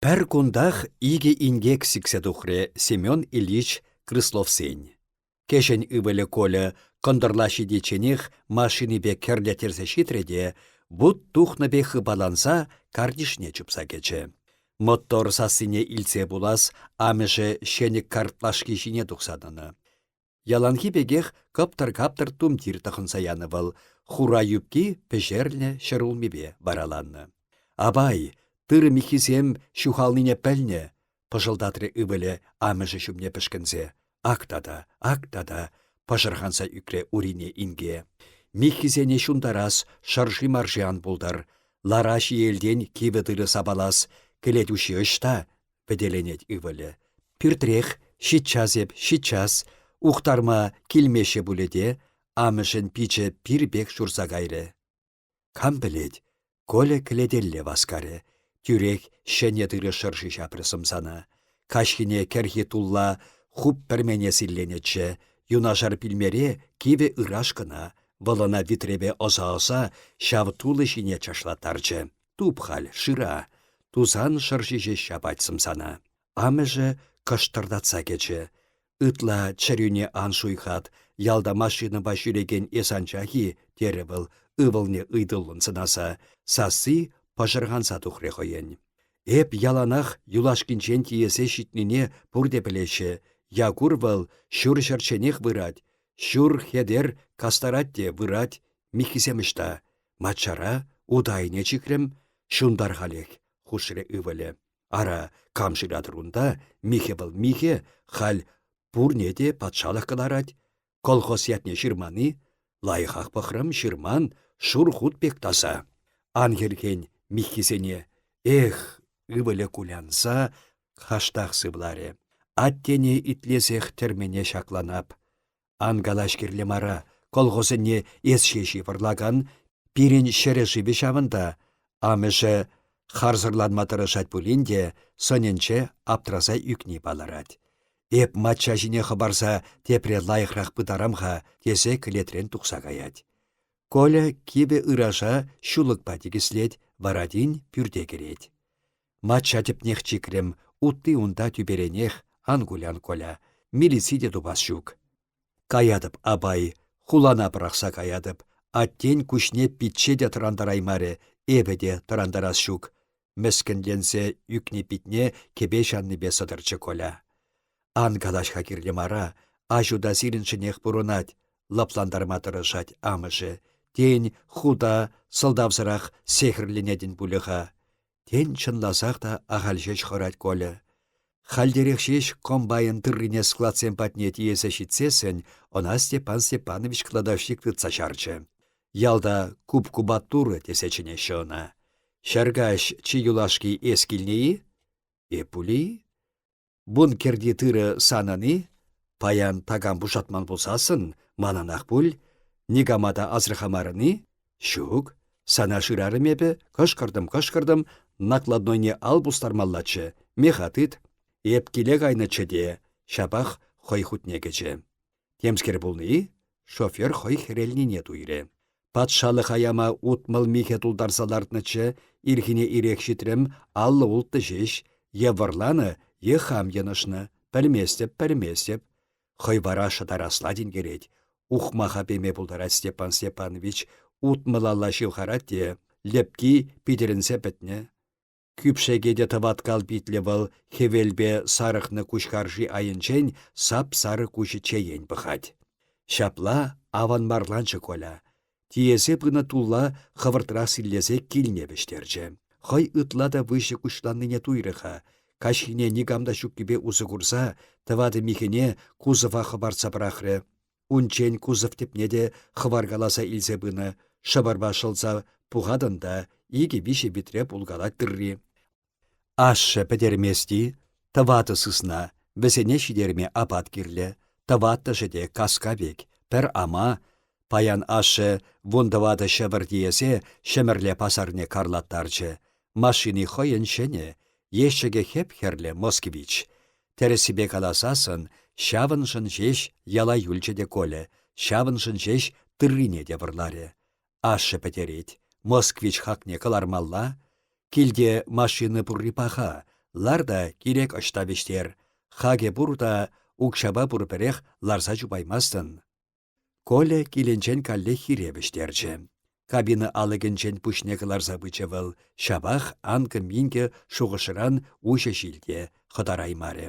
Пӗр кунтах икӗ инкек сиксе тухрӗ Семен Ильич Крысловсен. Кӗҫӗн ывӑлӗ Коля кӑнтӑрла ҫитичченех машинипе кӗрлеттерсе ҫитрӗ те вут тухнӑ пек хыпаланса картишне чупса кӗчӗ. Мотор сассине илтсе пулас амӑшӗ ҫенӗк картлашки ҫине тухса тӑнӑ. Яланхи пекех кӑптӑр-каптӑр тумтир тӑхӑнса янӑ вӑл, хура юбки пӗҫернӗ ҫӗрулмипе вараланнӑ. Апай, тырӑ миххисем ҫухалнине пӗлнӗ, пӑшӑлтатрӗ ывӑлӗ амӑшӗ ҫумне пӗшкӗнсе. Ак тата, ак тата, пӑшӑрханса ӳкрӗ Урине инке. Миххисене ҫунтарас, шӑрши-марши ан пултӑр. Лара ҫиелтен кивӗ тырӑ сапалас, кӗлет уҫҫи ӑҫта? пӗтеленет ывӑлӗ. Пӳртрех, ҫиччас эп, ҫиччас, ухтарма килмеҫҫӗ пулӗ те, амӑшӗн пичӗ пир пек шурса кайрӗ. Кам пӗлет, Коля кӗлетелле васкарӗ. Тӳрех ҫӗнӗ тырӑ шӑрши ҫапрӗ сӑмсана. Каҫхине кӗрхи тулла хуп пӗрмене силленӗччӗ. Юнашар пӳлмере кивӗ ыраш кӑна. Вӑл ӑна витрепе ӑса-ӑса ҫав тулӑ ҫине чашлаттарчӗ. Туп халь, шыра. Тусан шӑрши ҫеҫ ҫапать сӑмсана. Амӑшӗ кӑштӑртатса кӗчӗ. Ытла чӗрӳне ан шуйхат, ялта машинӑпа ҫӳрекен эс анчах-и, терӗ вӑл ывӑлне ыйтуллӑн сӑнаса. Сасси пӑшӑрханса тухрӗ хӑйӗн. Эп яланах юлашкинчен тиесе ҫитнине пурте пӗлеҫҫӗ. Якур вӑл ҫур ҫӗрчченех вырать. Ҫур хетер кастарать те вырать. Миххисем ӑҫта? Маччара утайне чикрӗм, ҫунтар халех, хушрӗ ывӑлӗ. Ара, кам шыратӑр унта, михӗ вӑл михӗ, халь пурне те патшалӑх кӑларать. Колхоз ятне ҫырман-и? Лайӑхах пӑхрӑм, ҫырман, шур хут пек таса. Ан хӗрхен миххисене. Эх, ывӑлӗ кулянса хаштах сывларӗ. Аттене итлесех тӗрмене ҫакланап. Ан калаҫ кирлӗ мара, колхозӗнне эс ҫеҫ-и вӑрлакан, пирӗн ҫӗрӗ-шывӗ ҫавӑнта. Амӑшӗ харсӑрланма тӑрӑшать пулин те сӑнӗнче аптраса ӳкни палӑрать. Эп мачча ҫине хӑпарса тепре лайӑхрах пытарам-ха тесе кӗлетрен тухса каять. Коля кивӗ ыраша ҫулӑкпа тикӗслет, вара тин пӳрте кӗрет. Мачча тӗпнех чикрӗм, утти унта тӳперенех, ан кулян, Коля. Милици те тупас ҫук. Каятӑп, апай, хулана пӑрахса каятӑп. Аттен куҫне пичче те тӑрантараймарӗ, эпӗ те тӑрантарас ҫук. Мӗскӗнленсе ӳкнӗ питне кӗпе ҫаннипе сӑтӑрчӗ Коля. Ан калаҫ-ха кирлӗ мара, аҫу та сирӗншӗнех пурӑнать, лӑплантарма тӑрӑшать амӑшӗ. Тен, ху та сӑлтавсӑрах сехӗрленетӗн пулӗ-ха. Тен, чӑнласах та ахаль ҫеҫ хӑрать Коля. Хальтерех ҫеҫ комбайн тыррине складсем патне тиесе ҫитсессӗн ӑна Степан Степанович кладовщик тытса чарчӗ. Ялта куп-кубатура тесе чӗнеҫҫӗ ӑна. Ҫӗркаҫ чи юлашки эс килнӗ-и? Эп пуль-и? Бункерти тырӑ санӑн-и? Паян такам пушатман пулсассӑн манӑнах пуль. Никама та асӑрхамарӑн-и? Ҫук. Сана шырарӑм эпӗ, кӑшкӑртӑм-кӑшкӑртӑм, накладнойне ал пустармаллаччӗ. Меха тыт. Эп киле кайнӑччӗ те, ҫапах хӑй хутне кӗчӗ. Темскер пулнӑ-и? Шофер хӑй хӗрелнине туйрӗ. Патшалӑха яма 60 михӗ тултарса лартнӑччӗ, ирхине ирех ҫитрӗм, 56 ҫеҫ. Е вӑрланӑ, е хам йӑнӑшнӑ. Пӗлместӗп, пӗлместӗп. Хӑй вара шӑтарасла тинкерет. Ухмаха пеме пултарать Степан Степанович. Утмӑлалла ҫывхарать те, лӗпки питӗрӗнсе пӗтнӗ. Кӳпшеке те тӑваткал питлӗ вӑл хӗвелпе сарӑхнӑ куҫхарши айӗнчен сап-сарӑ куҫӗ чеен пӑхать. Ҫапла аванмарланчӗ Коля. Тиесе пынӑ тулла хӑвӑртрах силлесе килне вӗҫтерчӗ. Хӑй ытла та выҫӑ куҫланнине туйрӗ-ха. Каҫхине никам та ҫуккипе усӑ курса тӑватӑ михӗне кузова хӑпартса пӑрахрӗ. Унччен кузов тӗпне те хӑваркаласа илсе пынӑ, шӑпӑрпа шӑлса пухатӑн та икӗ-виҫӗ витре пулкалать тырри. Ашшӗ пӗтермест-и? Тӑватӑ сысна, вӗсене ҫитерме апат кирлӗ. Тӑваттӑшӗ те каска пек, пӗр ама. Паян ашшӗ вунтӑватӑ ҫӑвӑр тиесе Ҫӗмӗрле пасарне карлаттарчӗ. Машини хӑйӗн ҫӗнӗ, ещӗкӗ хӗп-хӗрлӗ «Москвич». Тӗрӗссипе каласассӑн, ҫавӑншӑн ҫеҫ яла юлчӗ те Коля, ҫавӑншӑн ҫеҫ тыррине те вӑрларӗ. Ашшӗ пӗтерет, «Москвич» хакне кӑлармалла. Килте машина пурри паха. Лар та кирек ӑҫта вӗҫтер. Хакӗ пур та укҫапа пурпӗрех ларса чупаймастӑн. Коля килӗнчен каллех хире вӗҫтерчӗ. Кабина алӑкӗнчен пуҫне кӑларса пычӗ вӑл, ҫапах анкӑ-минкӗ шухӑшран уҫӑ ҫил те хӑтараймарӗ.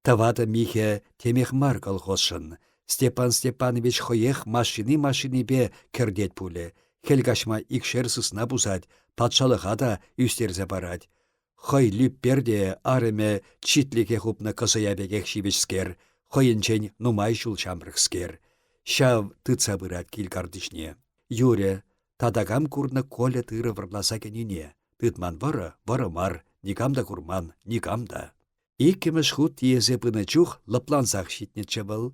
Тӑватӑ михӗ темех мар колхозшӑн. Степан Степанович хӑех машини-машинипе кӗртет пулӗ, хӗл каҫма икшер сысна пусать, патшалӑха та ӳстерсе парать. Хӑй лӳппер те арӑмӗ читлӗхе хупнӑ кӑсӑя пекех ҫивӗчскер, хӑйӗнчен нумай ҫул ҫамрӑкскер. Ҫав тытса пырать кил картишне. Юрӗ, тата кам курнӑ Коля тырӑ вӑрласа кӗнине? Тытман вӑрӑ, вӑрӑ мар, никам та курман, никам та. Иккӗмӗш хут тиесе пынӑ чух лӑплансах ҫитнӗччӗ вӑл.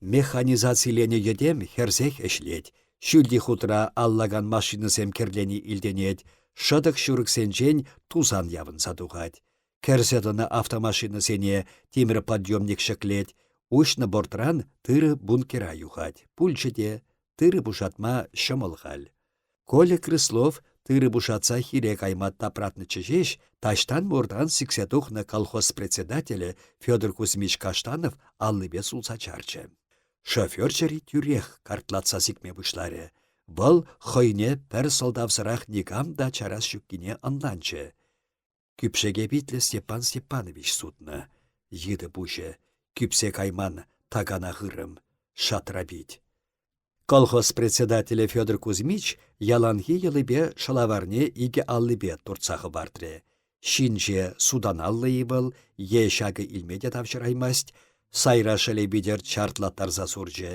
Механизациленӗ йӗтем хӗрсех ӗҫлет. Ҫӳлти хутра аллакан машинӑсем кӗрлени илтӗнет, шӑтӑк-ҫурӑксенчен тусан явӑнса тухать. Кӗрсе тӑнӑ автомашинӑсене тимӗр подъемник ҫӗклет, уҫнӑ бортран тырӑ бункера юхать. Пулчӗ те, тырӑ пушатма ҫӑмӑл халь. Коля Крыслов тырӑ пушатса хире кайма тапратнӑччӗ ҫеҫ, таҫтан-муртан сиксе тухнӑ колхоз председателӗ Федор Кузьмич Каштанов аллипе сулса чарчӗ. Шофер чӗри тӳрех картлатса сикме пуҫларӗ. Вӑл хӑйне пӗр сӑлтавсӑрах никам та чарас ҫуккине ӑнланчӗ. Кӳпшеке питлӗ Степан Степанович сутнӑ. Йытӑ пуҫӗ, кӳпсе кайман такана хырӑм, шатра пит. Колхоз председателӗ Федор Кузьмич яланхи йӑлипе шӑлаварне икӗ аллипе туртса хӑпартрӗ. Ҫинҫе сутаналлӑ-и вӑл е ҫакӑ илме те тавҫӑраймасть, сайра шӗле витӗр чартлаттарса сурчӗ.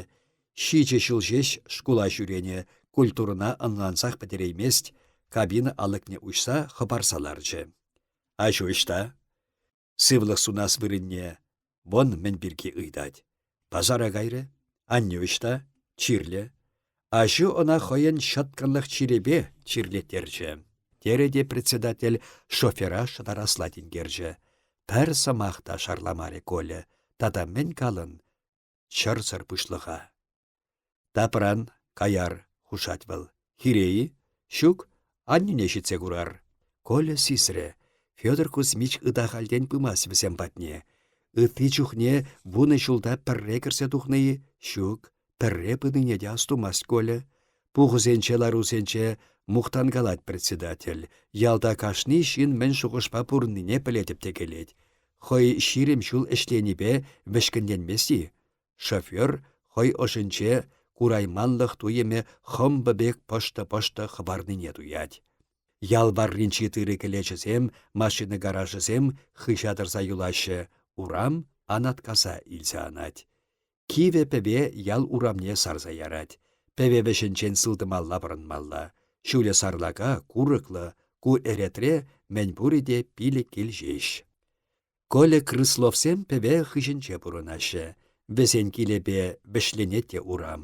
Ҫичӗ ҫул ҫеҫ шкула ҫӳренӗ, культурӑна ӑнлансах пӗтереймест, кабина алӑкне уҫса хӑпарса ларчӗ. Аҫу ӑҫта? Сывлӑх сунас вырӑнне вӑн мӗн пирки ыйтать. Пасара кайрӗ. Аннӳ ӑҫта? Чирлӗ. Аҫу ӑна хӑйӗн ҫӑткӑнлӑх чирӗпе чирлеттерчӗ. Терӗ те председатель шофера шӑтарасла тинкерчӗ. Пӗр сӑмах та шарламарӗ Коля. Тата мӗн калӑн? Чӑрсӑр пуҫлӑха. Тапран, каяр, хушать вӑл. Хире-и? Ҫук, аннӳне ҫитсе курар. Коля сисрӗ. Федор Кузьмич ытахальтен пымасть вӗсем патне. Ытти чухне вунӑ ҫулта пӗрре кӗрсе тухнӑ-и? Ҫук, пӗрре пынине те астумасть Коля. Пухусенче ларусенче мухтанкалать председатель. Ялта кашни ҫын мӗн шухӑшпа пурӑннине пӗлетӗп текелет. Хӑй 20 ҫул ӗҫленипе вӗҫкӗнленмест-и? Шофер хӑй ӑшӗнче курайманлӑх туйӑмӗ хӑмпӑ пек пӑштӑ-пӑштӑ хӑпарнине туять. Ял варринчи тырӑ кӗлечӗсем, машина гаражӗсем хыҫа тӑрса юлаҫҫӗ, урам Анаткаса илсе анать. Кивӗ пӗве ял урамне сарса ярать. Пӗве вӗҫӗнчен сылтӑмалла пӑрӑнмалла. Ҫулӗ сарлака, курӑклӑ, ку ӗретре мӗнпурӗ те пилӗк кил ҫеҫ. Коля Крысловсем пӗве хыҫӗнче пурӑнаҫҫӗ. Вӗсен килӗпе вӗҫленет те урам.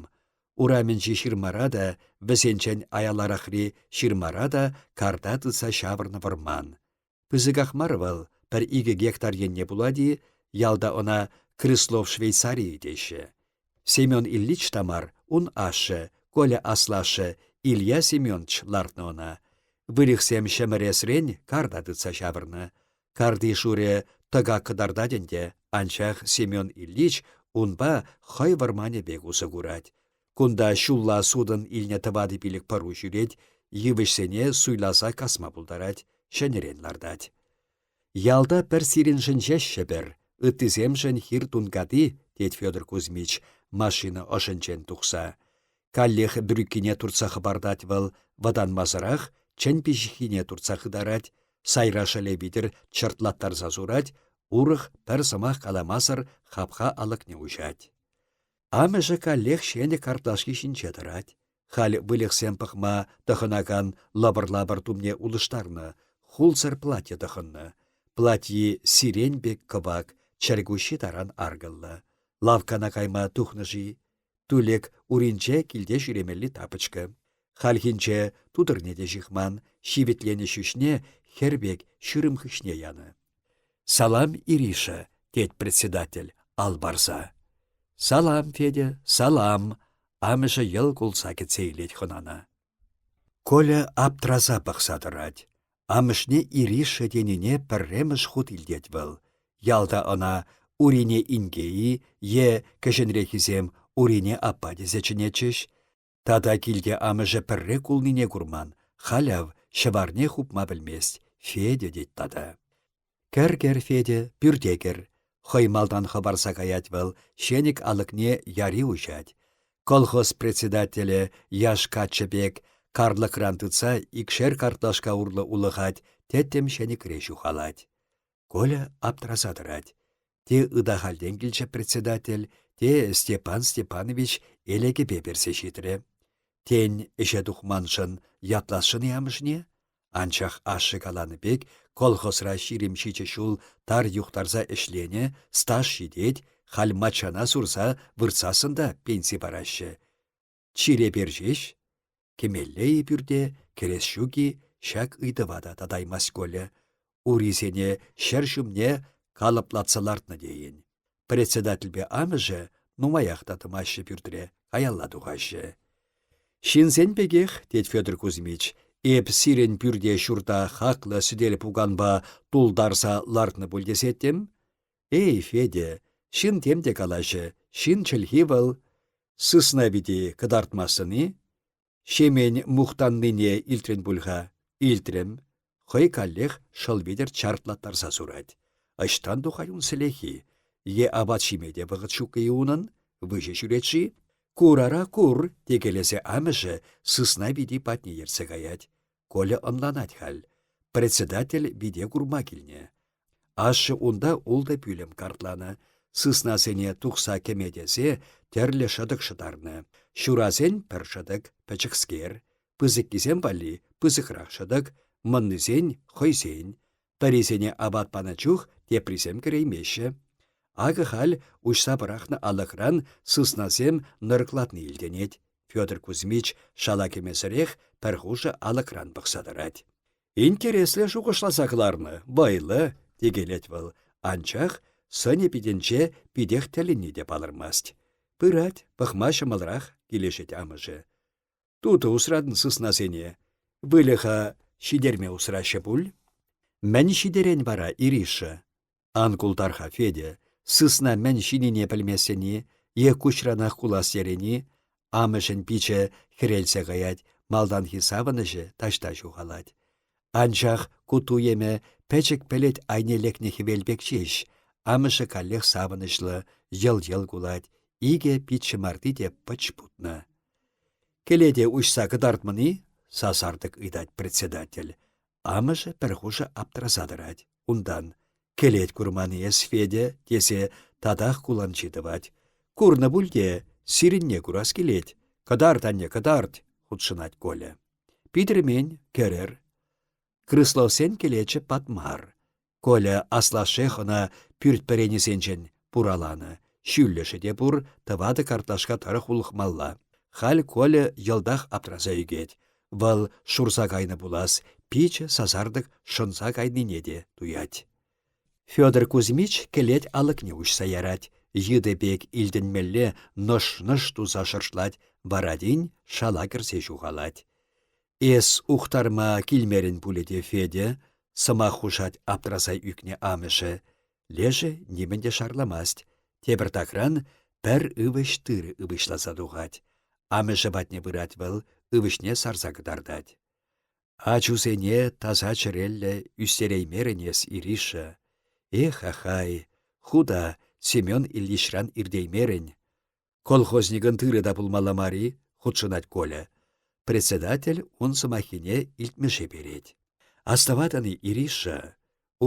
Урамӗнчи ҫырмара та, вӗсенчен аяларахри ҫырмара та карта тытса ҫавӑрнӑ вӑрман. Пысӑках мар вӑл, пӗр-икӗ гектар енне пулать-и, ялта ӑна Крыслов Швейцарийӗ теҫҫӗ. Семен Ильич та мар, ун ашшӗ, Коля аслашшӗ, Илья Семенович лартнӑ ӑна. Выльӑхсем ҫӗмӗресрен карта тытса ҫавӑрнӑ. Карти шурӗ тӑкак кӑтартать ӗнтӗ, анчах Семен Ильич унпа хӑй вӑрманӗ пек усӑ курать. Кунта ҫулла сутӑн илнӗ тӑватӑ-пилӗк пӑру ҫӳрет, йывӑҫсене суйласа касма пултарать, ҫӗнӗрен лартать. Ялта пӗр сирӗншӗн ҫеҫ Ҫӗпӗр, ыттисемшӗн хир тункати, тет Федор Кузьмич, машина ӑшӗнчен тухса. Каллех брюкине туртса хӑпартать вӑл, вӑтанмасӑрах чӗн пиҫиххине туртса хытарать, сайра шӗле витӗр чӑртлаттарса сурать, урӑх пӗр сӑмах каламасӑр хапха алӑкне уҫать. Амӑшӗ каллех ҫенӗк картлашки ҫинче тӑрать. Халь выльӑхсем пӑхма тӑхӑнакан лӑпӑр-лапӑр тумне улӑштарнӑ, хулсӑр платье тӑхӑннӑ. Платйи сирень пек кӑвак, чӗркуҫҫи таран аркӑллӑ. Лавккана кайма тухнӑ-ши? Тулӗк уринче килте ҫӳремелли тапочка. Хальхинче тутӑрне те ҫыхман, ҫивӗтленӗ ҫӳҫне хӗр пек ҫурӑм хыҫне янӑ. «Салам, Ириша», тет председатель ал парса. «Салам, Федя, салам», амӑшӗ йӑл кулса кӗтсе илет хӑнана. Коля аптраса пӑхса тӑрать. Амӑшне Ириша тенине пӗрремӗш хут илтет вӑл. Ялта ӑна Урине инке-и е кӗҫӗнреххисем Урине аппа тесе чӗнетчӗҫ. Тата килте амӑшӗ пӗрре кулнине курман, халь ав ҫӑварне хупма пӗлмест, Федя тет тата. Кӗр-кӗр, Федя, пӳрте кӗр. Хӑй малтан хӑпарса каять вӑл, ҫенӗк алӑкне яри уҫать. Колхоз председателӗ яш каччӑ пек карлӑкран тытса икшер картлашка урлӑ улӑхать, тӗттӗм ҫенӗкре ҫухалать. Коля аптраса тӑрать. Те ытахальтен килчӗ председатель, те Степан Степанович элекӗпе персе ҫитрӗ. Тен, ӗҫе тухманшӑн ятласшӑн-и амӑшне? Анчах ашшӗ каланӑ пек колхозра 27 ҫул тар юхтарса ӗҫленӗ, стаж ҫитет, халь маччана сурса выртсассӑн та пенси параҫҫӗ. Чире пер ҫеҫ. Кӗмелле-и пӳрте, кӗрес ҫук-и, ҫак ыйтӑва та татаймасть Коля. Урисене ҫӗр ҫумне калӑплатса лартнӑ тейӗн. Председательпе амӑшӗ нумаях та тӑмаҫҫӗ пӳртре, каялла тухаҫҫӗ. Ҫынсен пекех, тет Федор Кузьмич, эп сирӗн пӳрте ҫурта хаклӑ сӗтел-пуканпа тултарса лартнӑ пуль тесеттӗм. Эй, Федя, ҫын тем те калаҫӗ, ҫын чӗлхи вӑл. Сысна вити кӑтартмастӑн-и? Ҫемен мухтаннине илтрӗн пуль-ха. Илтрӗм. Хӑй каллех шӑл витӗр чартлаттарса сурать. Ӑҫтан тухать ун сӗлехи? Е апат ҫиме те вӑхӑт ҫук-и унӑн? Выҫӑ ҫӳрет-ши? Кур ара, кур, текелесе амӑшӗ сысна вити патне ертсе каять. Коля ӑнланать халь. Председатель вите курма килнӗ. Ашшӗ унта ултӑ пӳлӗм картланӑ. Сыснасене тухса кӗме тесе тӗрлӗ шӑтӑк шӑтарнӑ. Ҫурасен пӗр шӑтӑк, пӗчӗкскер. Пысӑккисем валли пысӑкрах шӑтӑк, мӑннисен хӑйсен. Пӗрисене апат панӑ чух теприсем кӗреймеҫҫӗ. Акӑ халь уҫса пӑрахнӑ алӑкран сыснасем нӑрӑклатни илтӗнет. Федор Кузьмич шала кӗмесӗрех пӗр хушӑ алӑкран пӑхса тӑрать. Интереслӗ шухӑшласа кӑларнӑ, вӑйлӑ, текелет вӑл, анчах сӑнӗ питӗнче питех тӗлӗнни те палӑрмасть. Пырать, пӑхма ҫӑмӑлрах, килӗшет амӑшӗ. Тутӑ усратӑн сыснасене. Выльӑха ҫитерме усраҫҫӗ пуль. Мӗн ҫитерен вара, Ириша? Ан култар-ха, Федя, сысна мӗн ҫинине пӗлместӗн-и е куҫранах кулас терӗн-и? Амӑшӗн пичӗ хӗрелсе каять, малтанхи савӑнӑҫӗ таҫта ҫухалать. Анчах ку туйӑмӗ пӗчӗк пӗлӗт айне лекнӗ хӗвел пек ҫеҫ. Амӑшӗ каллех савӑнӑҫлӑ, йӑл-йӑл кулать, икӗ пит ҫӑмарти те пӑч путнӑ. Кӗлете уҫса кӑтартмӑн-и? сасартӑк ыйтать председатель. Амӑшӗ пӗр хушӑ аптраса тӑрать. Унтан: «Кӗлет курман-и эс, Федя?» тесе татах куланҫи тӑвать. «Курнӑ пуль те, сирӗнне курас килет. Кӑтарт, анне, кӑтарт!» хутшӑнать Коля. Питӗрмен, кӗрӗр. Крысловсен кӗлечӗ патмар. Коля аслашшех ӑна пӳрт пӗренисенчен пураланӑ. Ҫӳллӗшӗ те пур, тӑватӑ картлашка тӑрӑх улӑхмалла. Халь Коля йӑлтах аптраса ӳкет. Вӑл шурса кайнӑ пулас, пичӗ сасартӑк шӑнса кайнине те туять. Федор Кузьмич кӗлет алӑкне уҫса ярать. Йытӑ пек илтӗнмелле нӑш-нӑш туса шӑршлать, вара тин шала кӗрсе ҫухалать. Эс ухтарма килмерӗн пулӗ те, Федя, сӑмах хушать аптраса ӳкнӗ амӑшӗ. Лешӗ нимӗн те шарламасть. Тепӗртакран пӗр ывӑҫ тырӑ ывӑҫласа тухать. Амӑшӗ патне пырать вӑл, ывӑҫне сарса кӑтартать. Ачусене таса чӗреллӗ ӳстереймерӗн эс, Ириша. Эх, ахай, ху та Семен Ильичран иртеймерӗн. Колхозникӑн тырӑ та пулмалла мар-и? хутшӑнать Коля. Председатель ун сӑмаххине илтмӗше перет. Астӑватӑн-и, Ириша,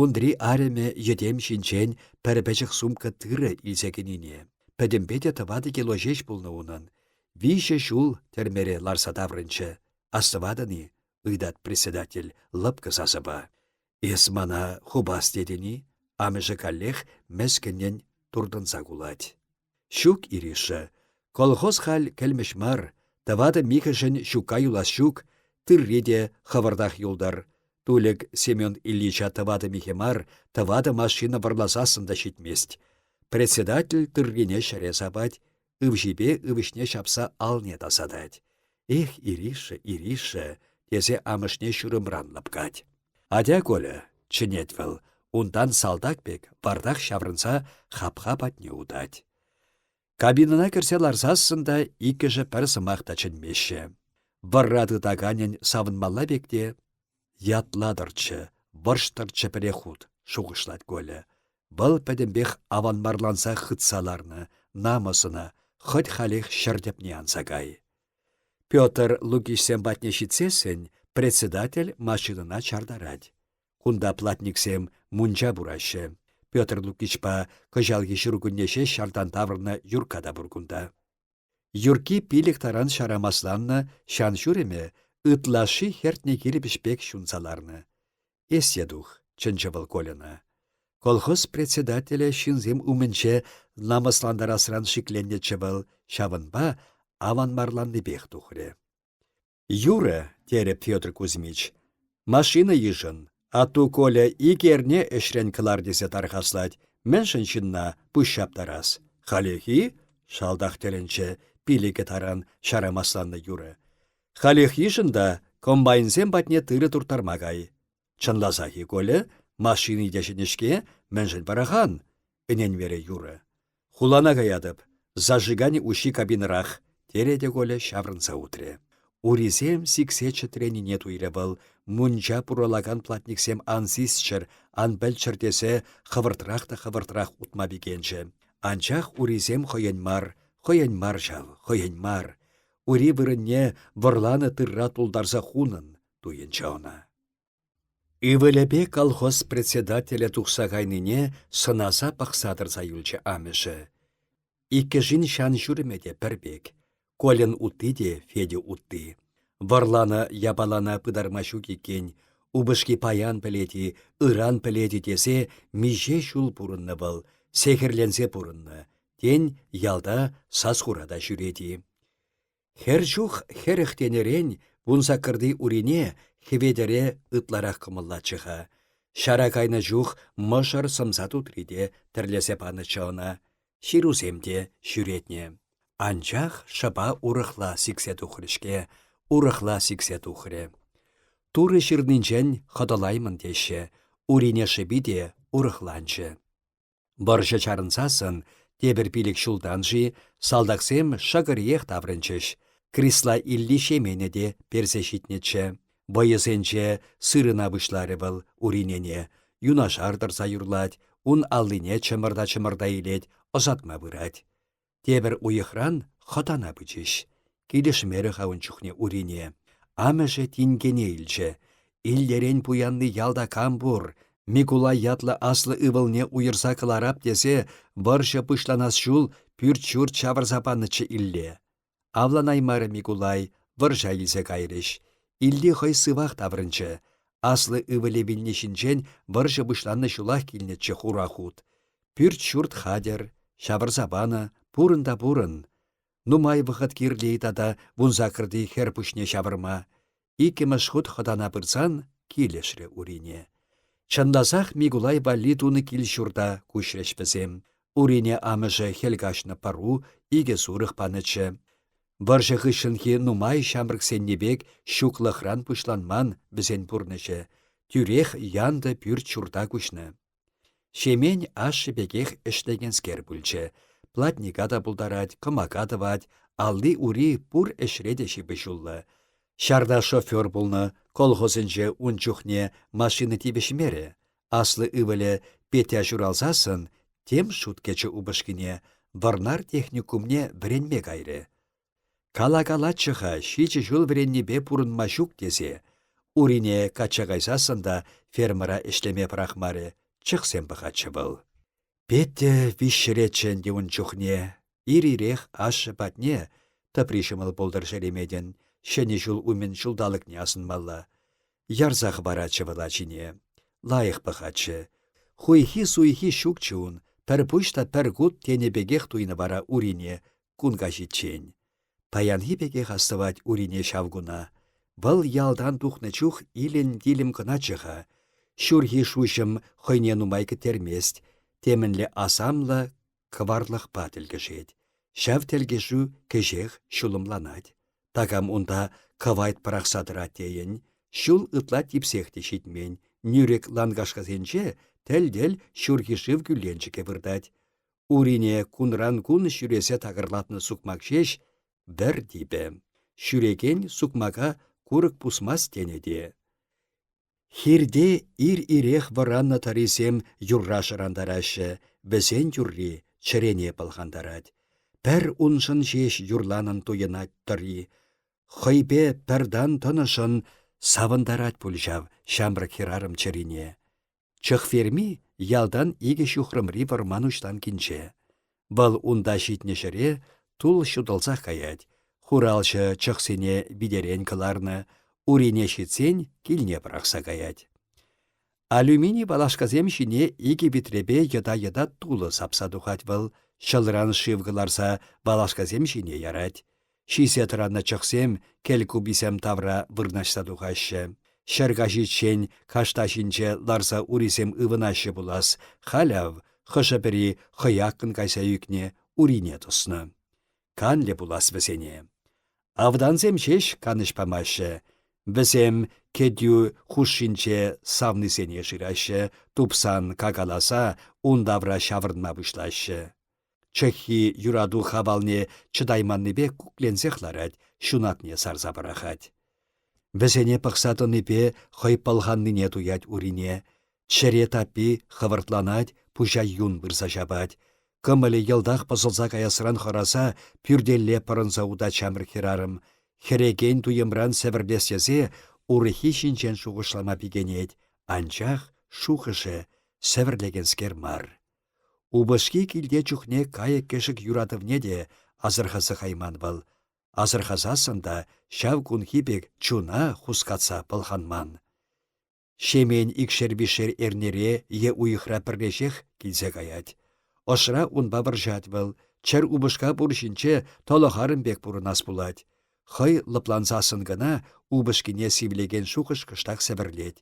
Унтри арӑмӗ йӗтем ҫинчен пӗр пӗчӗк сумка тырӑ илсе кӗнине. Пӗтӗмпе те тӑватӑ кило ҫеҫ пулнӑ унӑн. Виҫӗ ҫул тӗрмере ларса таврӑнчӗ. Астӑватӑн-и? ыйтать председатель лӑпкӑ сасӑпа. Эс мана хупас тетӗн-и? Амӑшӗ каллех мӗскӗннӗн туртӑнса кулать. Ҫук, Ириша, колхоз халь кӗлмӗҫ мар, тӑватӑ михӗшӗн ҫукка юлас ҫук, тырри те хӑвӑртах юлтӑр. Тулӗк Семен Ильича тӑватӑ михӗ мар, тӑватӑ машина вӑрласассӑн та ҫитмест. Председатель тыррине ҫӗре сапать, ывҫипе ывӑҫне ҫапса алне тасатать. Эх, Ириша, Ириша, тесе амӑшне ҫурӑмран лӑпкать. Атя, Коля, чӗнет вӑл, унтан салтак пек вартах ҫаврӑнса хапха патне утать. Кабинӑна кӗрсе ларсассӑн та иккӗшӗ пӗр сӑмах та чӗнмеҫҫӗ. Вӑрра тытаканӗн савӑнмалла пек те ятлатӑрччӗ, вӑрҫтӑрччӗ пӗреххут, шухӑшлать Коля. Вӑл пӗтӗмпех аванмарланса хытса ларнӑ, намӑс ӑна, хӑть халех ҫӗр тӗпне анса кай. Петр Лукичсем патне ҫитсессӗн председатель машинӑна чартарать. Кунта платниксем мунча пураҫҫӗ. Петр Лукичпа кӑҫалхи ҫуркунне ҫеҫ ҫартан таврӑннӑ Юркка та пур кунта. Юркки пилӗк таран ҫарамасланнӑ ҫан-ҫурӑмӗ ытлашши хӗртнӗ кирпӗч пек ҫунса ларнӑ. Эс те тух, чӗнчӗ вӑл Кольӑна. Колхоз председателӗ ҫынсем умӗнче намӑслантарасран шикленнӗччӗ вӑл, ҫавӑнпа аванмарланнипех тухрӗ. Юрӗ, терӗ Петр Кузьмич. Машина йышӑн. Атту Коля ик эрне ӗҫрен кӑлар тесе тархаслать. Мӗншӗн ҫынна пуҫ ҫаптарас? Халех-и? шалтах тӗлӗнчӗ пилӗкӗ таран ҫарамасланнӑ Юра. Халех йышӑн та комбайнсем патне тырӑ турттарма кай. Чӑнласах-и, Коля? Машини те ҫӗнӗ-ҫке, мӗншӗн пӑрахан? ӗненмерӗ Юра. Хулана каятӑп. Зажигани уҫҫи кабинӑрах, терӗ те Коля ҫаврӑнса утрӗ. Урисем сиксе чӗтренине туйрӗ вӑл, мунча пуралакан платниксем ан сисчӗр, ан пӗлччӗр тесе хӑвӑртрах та хӑвӑртрах утма пикенчӗ. Анчах урисем хӑйӗн мар, хӑйӗн мар ҫав, хӑйӗн мар. Ури вырӑнне вӑрланӑ тырра тултарса хунӑн туйӑнчӗ ӑна. Ывӑлӗпе колхоз председателӗ тухса кайнине сӑнаса пӑхса тӑрса юлчӗ амӑшӗ. Иккӗшин ҫан-ҫурӑмӗ те пӗр пек. Кольӑн утти те Федя утти. Вӑрланӑ япалана пытарма ҫук иккен. Упӑшки паян пӗлет-и, ыран пӗлет-и тесе миҫе ҫул пурӑннӑ вӑл, сехӗрленсе пурӑннӑ. Тен, ялта сас-хура та ҫӳрет-и. Хӗр чух хӗрӗх тенӗрен вунсаккӑрти Урине Хӗветӗре ытларах кӑмӑллатчӗ-ха. Ҫара кайнӑ чух мӑшӑр сӑмса тутри те тӗрлесе панӑччӗ ӑна. Ҫырусем те ҫӳретнӗ. Анчах шӑпа урӑхла сиксе тухрӗ-ҫке, урӑхла сиксе тухрӗ. Турӑ ҫырнинчен хӑтӑлаймӑн теҫҫӗ, Урине шӑпи те урӑхланчӗ. Вӑрҫӑ чарӑнсассӑн тепӗр пилӗк ҫултан-ши салтаксем шӑкӑриех таврӑнчӗҫ. Крисла Илли Ҫеменӗ те персе ҫитнӗччӗ. Вӑйӑсенче сырӑна пуҫларӗ вӑл Уринене. Юнашар тӑрса юрлать, ун аллине чӑмӑрта-чӑмӑрта илет, ӑсатма пырать. Тепӗр уйӑхран хӑтана пычӗҫ. Килӗшмерӗ-ха ун чухне Урине. Амӑшӗ тинкене илчӗ. Иллерен пуянни ялта кам пур? Микулай ятлӑ аслӑ ывӑлне уйӑрса кӑларап тесе вӑрҫӑ пуҫланас ҫул пӳрт-ҫурт ҫавӑрса панӑччӗ Илле. Авланаймарӗ Микулай, вӑрҫа илсе кайрӗҫ. Илли хӑй сывах таврӑнчӗ. Аслӑ ывӑлӗ вилни ҫинчен вӑрҫӑ пуҫланнӑ ҫулах килнӗччӗ хура хут. Пӳрт-ҫурт хатӗр, ҫавӑрса панӑ, пурӑн та пурӑн. Нумай вӑхӑт кирлӗ-и тата вунсаккӑрти хӗр пуҫне ҫавӑрма. Иккӗмӗш хут хӑтана пырсан килӗшрӗ Урине. Чӑнласах Микулай валли тунӑ кил-ҫурта куҫрӗҫ вӗсем. Урине амӑшӗ хӗл каҫнӑ пӑру, икӗ сурӑх панӑччӗ. Вӑрҫӑ хыҫҫӑнхи нумай ҫамрӑксенни пек ҫуклӑхран пуҫланман вӗсен пурнӑҫӗ. Тӳрех янтӑ пӳрт-ҫурта куҫнӑ. Ҫемен ашшӗ пекех ӗҫлекенскер пулчӗ. Платника та пултарать, кӑмака тӑвать, алли-ури пур ӗҫре те ҫыпӑҫуллӑ. Ҫарта шофер пулнӑ, колхозӗнче ун чухне машина тивӗҫмерӗ. Аслӑ ывӑлӗ Петя ҫуралсассӑн тем шут кӗчӗ упӑшкине, Вӑрнар техникумне вӗренме кайрӗ. Калакалатчӗ-ха ҫичӗ ҫул вӗреннипе пурӑнма ҫук тесе. Урине качча кайсассӑн та фермӑра ӗҫлеме пӑрахмарӗ, чӑхсем пӑхатчӗ вӑл. Петя виҫҫӗреччӗ ӗнтӗ ун чухне. Ир-ирех ашшӗ патне, тӑпри ҫӑмӑл пултӑр шереметӗн, Ҫӗнӗ ҫул умӗн ҫулталӑкне асӑнмалла. Ярса хӑваратчӗ вӑл ачине. Лайӑх пӑхатчӗ. Хуйхи-суйхи ҫукчӗ ун, пӗр пуҫ та пӗр кут тенӗ пекех туйнӑ вара Урине кун каҫиччен. Паянхи пекех астӑвать Урине ҫав куна. Вӑл ялтан тухнӑ чух илӗн-тилӗм кӑначчӗ-ха. Ҫурхи шуҫӑм хӑйне нумай кӗттермест. Темӗнле асамлӑ кӑварлӑхпа тӗлкӗшет. Ҫав тӗлкӗшӳ кӗҫех ҫулӑмланать. Такам унта кӑвайт пӑрахса тӑрать тейӗн. Ҫул ытла типсех те ҫитмен. Нӳрӗк ланкашкасенче тӗл-тӗл ҫурхи шыв кӳлленчӗкӗ выртать. Урине кунран-кун ҫӳресе такӑрлатнӑ сукмак ҫеҫ вӗр типӗ. Ҫӳрекен сукмака курӑк пусмасть тенӗ те. Хирте ир-ирех вӑраннӑ тӑрисем юрра шӑрантараҫҫӗ, вӗсен юрри чӗрене пӑлхантарать. Пӗр уншӑн ҫеҫ юрланӑн туйӑнать тӑри. Хӑйпе пӗртан тӑнӑшӑн савӑнтарать пуль ҫав ҫамрӑк хӗрарӑм чӗрине. Чӑх ферми ялтан икӗ ҫухрӑмри вӑрман уҫланкинче. Вӑл унта ҫитнӗ ҫӗре тул ҫутӑлсах каять, хуралҫӑ чӑхсене витерен кӑларнӑ, урине ҫитсен килне пӑрахса каять. Алюмини валашкасем ҫине икӗ витрепе йӑта-йӑта тулӑ сапса тухать вӑл, ҫӑлран шыв кӑларса валашкасем ҫине ярать. Ҫисе тӑраннӑ чӑхсем кӗл куписем тавра вырнаҫса тухаҫҫӗ. Ҫӗр каҫиччен кашта ҫинче ларса урисем ывӑнаҫҫӗ пулас, халь ав хӑшӗ-пӗри хӑяккӑн кайса ӳкнӗ, урине тӑснӑ. Канлӗ пулас вӗсене. Автансем ҫеҫ канӑҫ памаҫҫӗ. Вӗсем кӗтӳ хушшинче савнисене шыраҫҫӗ, тупсан какаласа ун тавра ҫаврӑнма пуҫлаҫҫӗ. Чӑххи юрату хавалне чӑтайманнипе кукленсех ларать, ҫунатне сарса пӑрахать. Вӗсене пӑхса тӑнипе хӑй пӑлханнине туять Урине. Чӗре таппи хӑвӑртланать, пуҫа юн пырса ҫапать. Кӑмӑлӗ йӑлтах пӑсӑлса каясран хӑраса пӳртелле пӑрӑнса утать ҫамрӑк хӗрарӑм. Хӗрекен туйӑмран сӗвӗрлес тесе урӑххи ҫинчен шухӑшлама пикенет, анчах шухӑшӗ сӗвӗрлекенскер мар. Упӑшки килте чухне кайӑк-кӗшӗк юратӑвне те асӑрхаса кайман вӑл. Асӑрхасассӑн та ҫав кунхи пек чуна хускатса пӑлханман. Ҫемен икшер-виҫшер эрнере е уйӑхра пӗрлешех килсе каять. Ӑшра унпа вӑрҫать вӑл, чӗр упӑшка пур ҫинче тӑлӑх арӑм пек пурӑнас пулать. Хӑй лӑплансассӑн кӑна упӑшкине сивлекен шухӑш кӑштах сӗвӗрлет.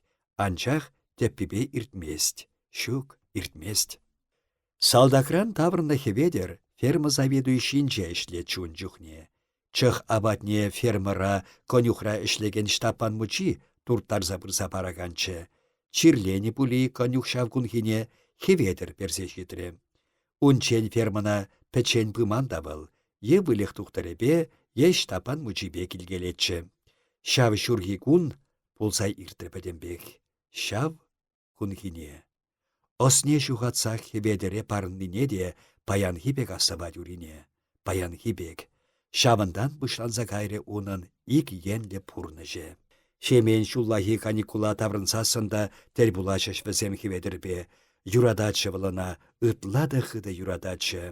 Анчах тӗппипе иртмест. Ҫук, иртмест. Салтакран таврӑннӑ Хӗветӗр ферма заведующинче ӗҫлет ун чухне. Чӑх апатне фермӑра конюхра ӗҫлекен Ҫтаппан мучи турттарса пырса параканччӗ. Чирленӗ пули конюх ҫав кунхине Хӗветӗр персе ҫитрӗ. Унччен фермӑна пӗччен пыман та вӑл, е выльӑх тухтӑрӗпе, е Ҫтаппан мучипе килкелетчӗ. Ҫав ҫурхи кун пулса иртрӗ пӗтӗмпех. Ҫав кунхине. Ӑсне ҫухатсах Хӗветӗре парӑннине те паянхи пек астӑвать Урине. Паянхи пек. Ҫавӑнтан пуҫланса кайрӗ унӑн ик енлӗ пурнӑҫӗ. Ҫемен ҫуллахи каникула таврӑнсассӑн та тӗл пулаҫҫӗ вӗсем Хӗветӗрпе. Юрататчӗ вӑл ӑна, ытла та хытӑ юрататчӗ.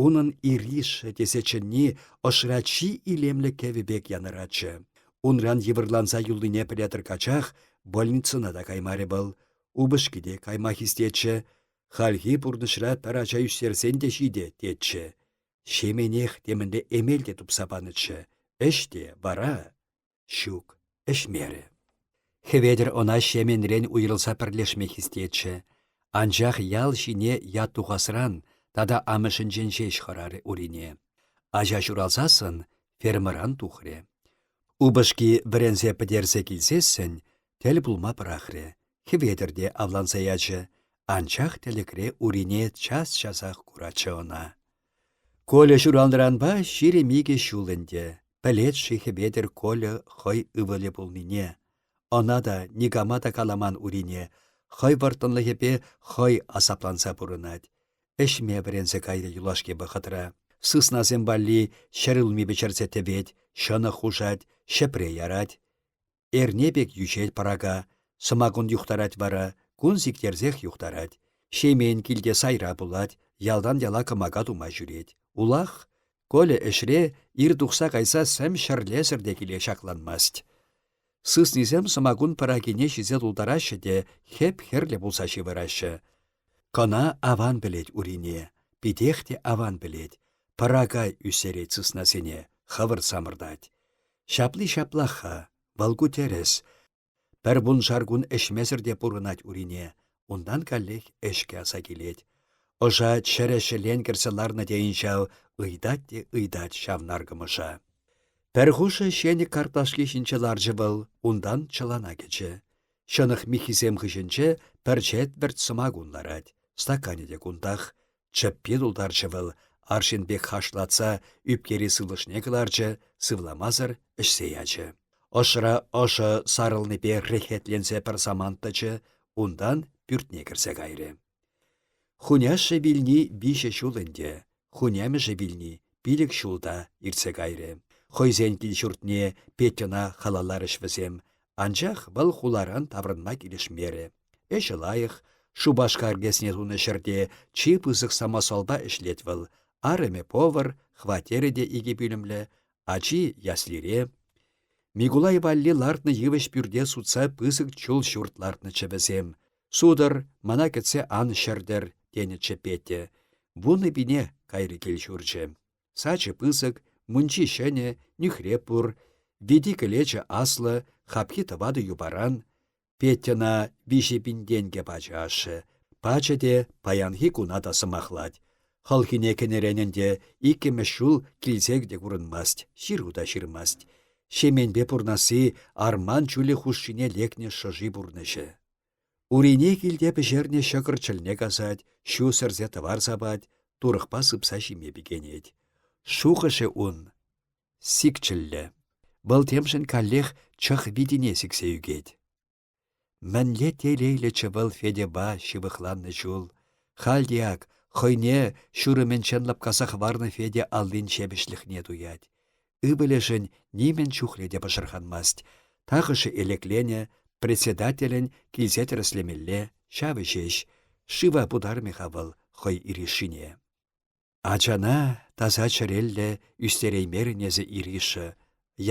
Унӑн Ириша тесе чӗнни ӑшра чи илемлӗ кӗвӗ пек янӑратчӗ. Унран йывӑрланса юлнине пӗле тӑркачах больницӑна та каймарӗ вӑл. Упӑшки те кайма хистетчӗ. Хальхи пурнӑҫра пӗр ача ӳстерсен те ҫитӗ, тетчӗ. Ҫеменех темӗнле эмел те тупса панӑччӗ. Ӗҫ те вара... Ҫук, ӗҫмерӗ. Хӗветӗр ӑна Ҫеменрен уйрӑлса пӗрлешме хистетчӗ. Анчах ял ҫине ят тухасран тата амӑшӗнчен ҫеҫ хӑрарӗ Урине. Ача ҫуралсассӑн фермӑран тухрӗ. Упӑшки вӗренсе пӗтерсе килсессӗн тӗл пулма пӑрахрӗ. Хӗветӗр те авланса ячӗ. Анчах тӗлӗкре Урине час-часах куратчӗ ӑна. Коля ҫуралнӑранпа 22 ҫул ӗнтӗ. Пӗлет-ши Хӗветӗр Коля хӑй ывӑлӗ пулнине? Ӑна та никама та каламан Урине, хӑй вӑрттӑнлӑхӗпе хӑй асапланса пурӑнать. Ӗҫме вӗренсе кайрӗ юлашки вӑхӑтра. Сыснасем валли ҫӗрулми пӗҫерсе тӗвет, ҫӑнӑх хушать, ҫӗпре ярать. Эрне пек йӳҫет пӑрака, сӑмакун юхтарать вара, кун сиктерсех юхтарать. Ҫемен килте сайра пулать, ялтан яла кӑмака тума ҫӳрет. Улах, Коля ӗҫре ир тухса кайса сӗм ҫӗрлесӗр те киле ҫакланмасть. Сыснисем сӑмакун пӑракине ҫисе тултараҫҫӗ те хӗп-хӗрлӗ пулса ҫывӑраҫҫӗ. Кӑна аван пӗлет Урине, питех те аван пӗлет. Пӑрака ӳстерет сыснасене, хӑвӑрт самӑртать. Ҫапли ҫаплах-ха, вӑл ку тӗрӗс. Пӗр вуншар кун ӗҫмесӗр те пурӑнать Урине. Унтан каллех ӗҫкӗ аса килет. Ӑша чӗрӗ ҫӗлен кӗрсе ларнӑ тейӗн ҫав, ыйтать те ыйтать ҫав наркӑмӑша. Пӗр хушӑ ҫенӗк картлашки ҫинче ларчӗ вӑл, унтан чӑлана кӗчӗ. Ҫӑнӑх миххисем хыҫӗнче пӗр четвӗрт сӑмакун ларать. Стаканӗ те кунтах. Чӗппи тултарчӗ вӑл, арҫын пек хашлатса ӳпкери сывлӑшне кӑларчӗ, сывламасӑр ӗҫсе ячӗ. Ӑшра ӑшӑ сарӑлнипе реххетленсе пӗр самант тӑчӗ, унтан пӳртне кӗрсе кайрӗ. Хуняшшӗ вилни виҫӗ ҫул ӗнтӗ, хунямӑшӗ вилни пилӗк ҫул та иртсе кайрӗ. Хӑйсен кил-ҫуртне Петьӑна халалларӗҫ вӗсем, анчах вӑл хуларан таврӑнма килӗшмерӗ. Ӗҫӗ лайӑх, Шупашкар ГЭСне тунӑ ҫӗрте чи пысӑк самосвалпа ӗҫлет вӑл. Арӑмӗ повар, хваттерӗ те икӗ пӳлӗмлӗ, ачи яслире. Микулай валли лартнӑ йывӑҫ пӳрте сутса пысӑк чул ҫурт лартнӑччӗ вӗсем. Сутӑр, мана кӗтсе ан ҫӗртӗр, тенӗччӗ Петя. Вунӑ пине кайрӗ кил-ҫурчӗ. Сачӗ пысӑк, мунчи ҫӗнӗ, нӳхреп пур. Вити-кӗлечӗ аслӑ, хапхи тӑватӑ юпаран. Петьӑна 3 000 тенкӗ пачӗ ашшӗ. Пачӗ те паянхи куна та сӑмахлать. Хӑлхине кӗнӗрен ӗнтӗ иккӗмӗш ҫул килсе те курӑнмасть, ҫыру та ҫырмасть. Ҫеменпе пурнасси арман чулӗ хушшине лекнӗ шӑши пурнӑҫӗ. Урине килте пӗҫернӗ ҫӑкӑр чӗлне касать, ҫу сӗрсе тӑвар сапать, турӑхпа сыпса ҫиме пикенет. Шухӑшӗ ун сикчӗллӗ. Вӑл темшӗн каллех чӑх витине сиксе ӳкет. Мӗнле телейлӗччӗ вӑл Федьӑпа ҫывӑхланнӑ ҫул. Халь те ак хӑйне ҫурӑмӗнчен лӑпкаса хӑварнӑ Федя аллин ҫепӗҫлӗхне туять. Ывӑлӗшӗн нимӗн чухлӗ те пӑшӑрханмасть. Тахӑшӗ элекленӗ, председателӗн килсе тӗрӗслемелле, ҫавӑ ҫеҫ. Шыва путармӗ-ха вӑл хӑй Иришине. Ачана таса чӗреллӗ ӳстереймерӗн эсӗ, Ириша,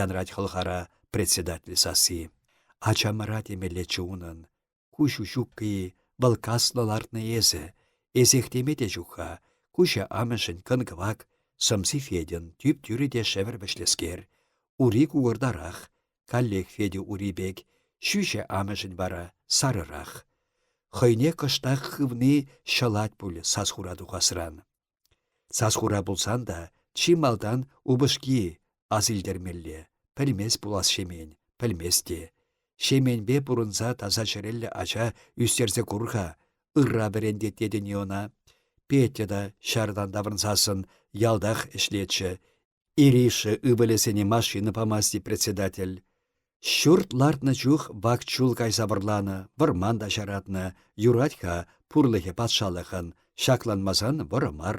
янрать хӑлхара председатель сасси. Ачамӑра темеллеччӗ унӑн. Куҫу ҫуккӑ-и, вӑл каслӑ лартнӑ эсӗ. Эсех теме те ҫук-ха. Куҫӗ амӑшӗн кӑн-кӑвак, сӑмси Федьӑн тӳп-тӳрӗ те шӗвӗр вӗҫлӗскер. Ури кукӑртарах, каллех Федя ури пек, ҫӳҫӗ амӑшӗн вара сарӑрах. Хӑйне кӑштах хывни ҫӑлать пуль сас-хура тухасран. Сас-хура пулсан та чи малтан упӑшки асилтермелле, пӗлмест пулас Ҫемен, пӗлмест те. Ҫеменпе пурӑнса таса чӗреллӗ ача ӳстерсе кур-ха, ырра вӗрентет тетӗн-и ӑна? Петя та ҫартан таврӑнсассӑн ялтах ӗҫлетчӗ, Ириша ывӑлӗсене машина памасть председатель. Ҫурт лартнӑ чух вак чул кайса вӑрланӑ, вӑрман та ҫаратнӑ. Юрать-ха, пурлӑхӗ патшалӑхӑн, ҫакланмасан вӑрӑ мар.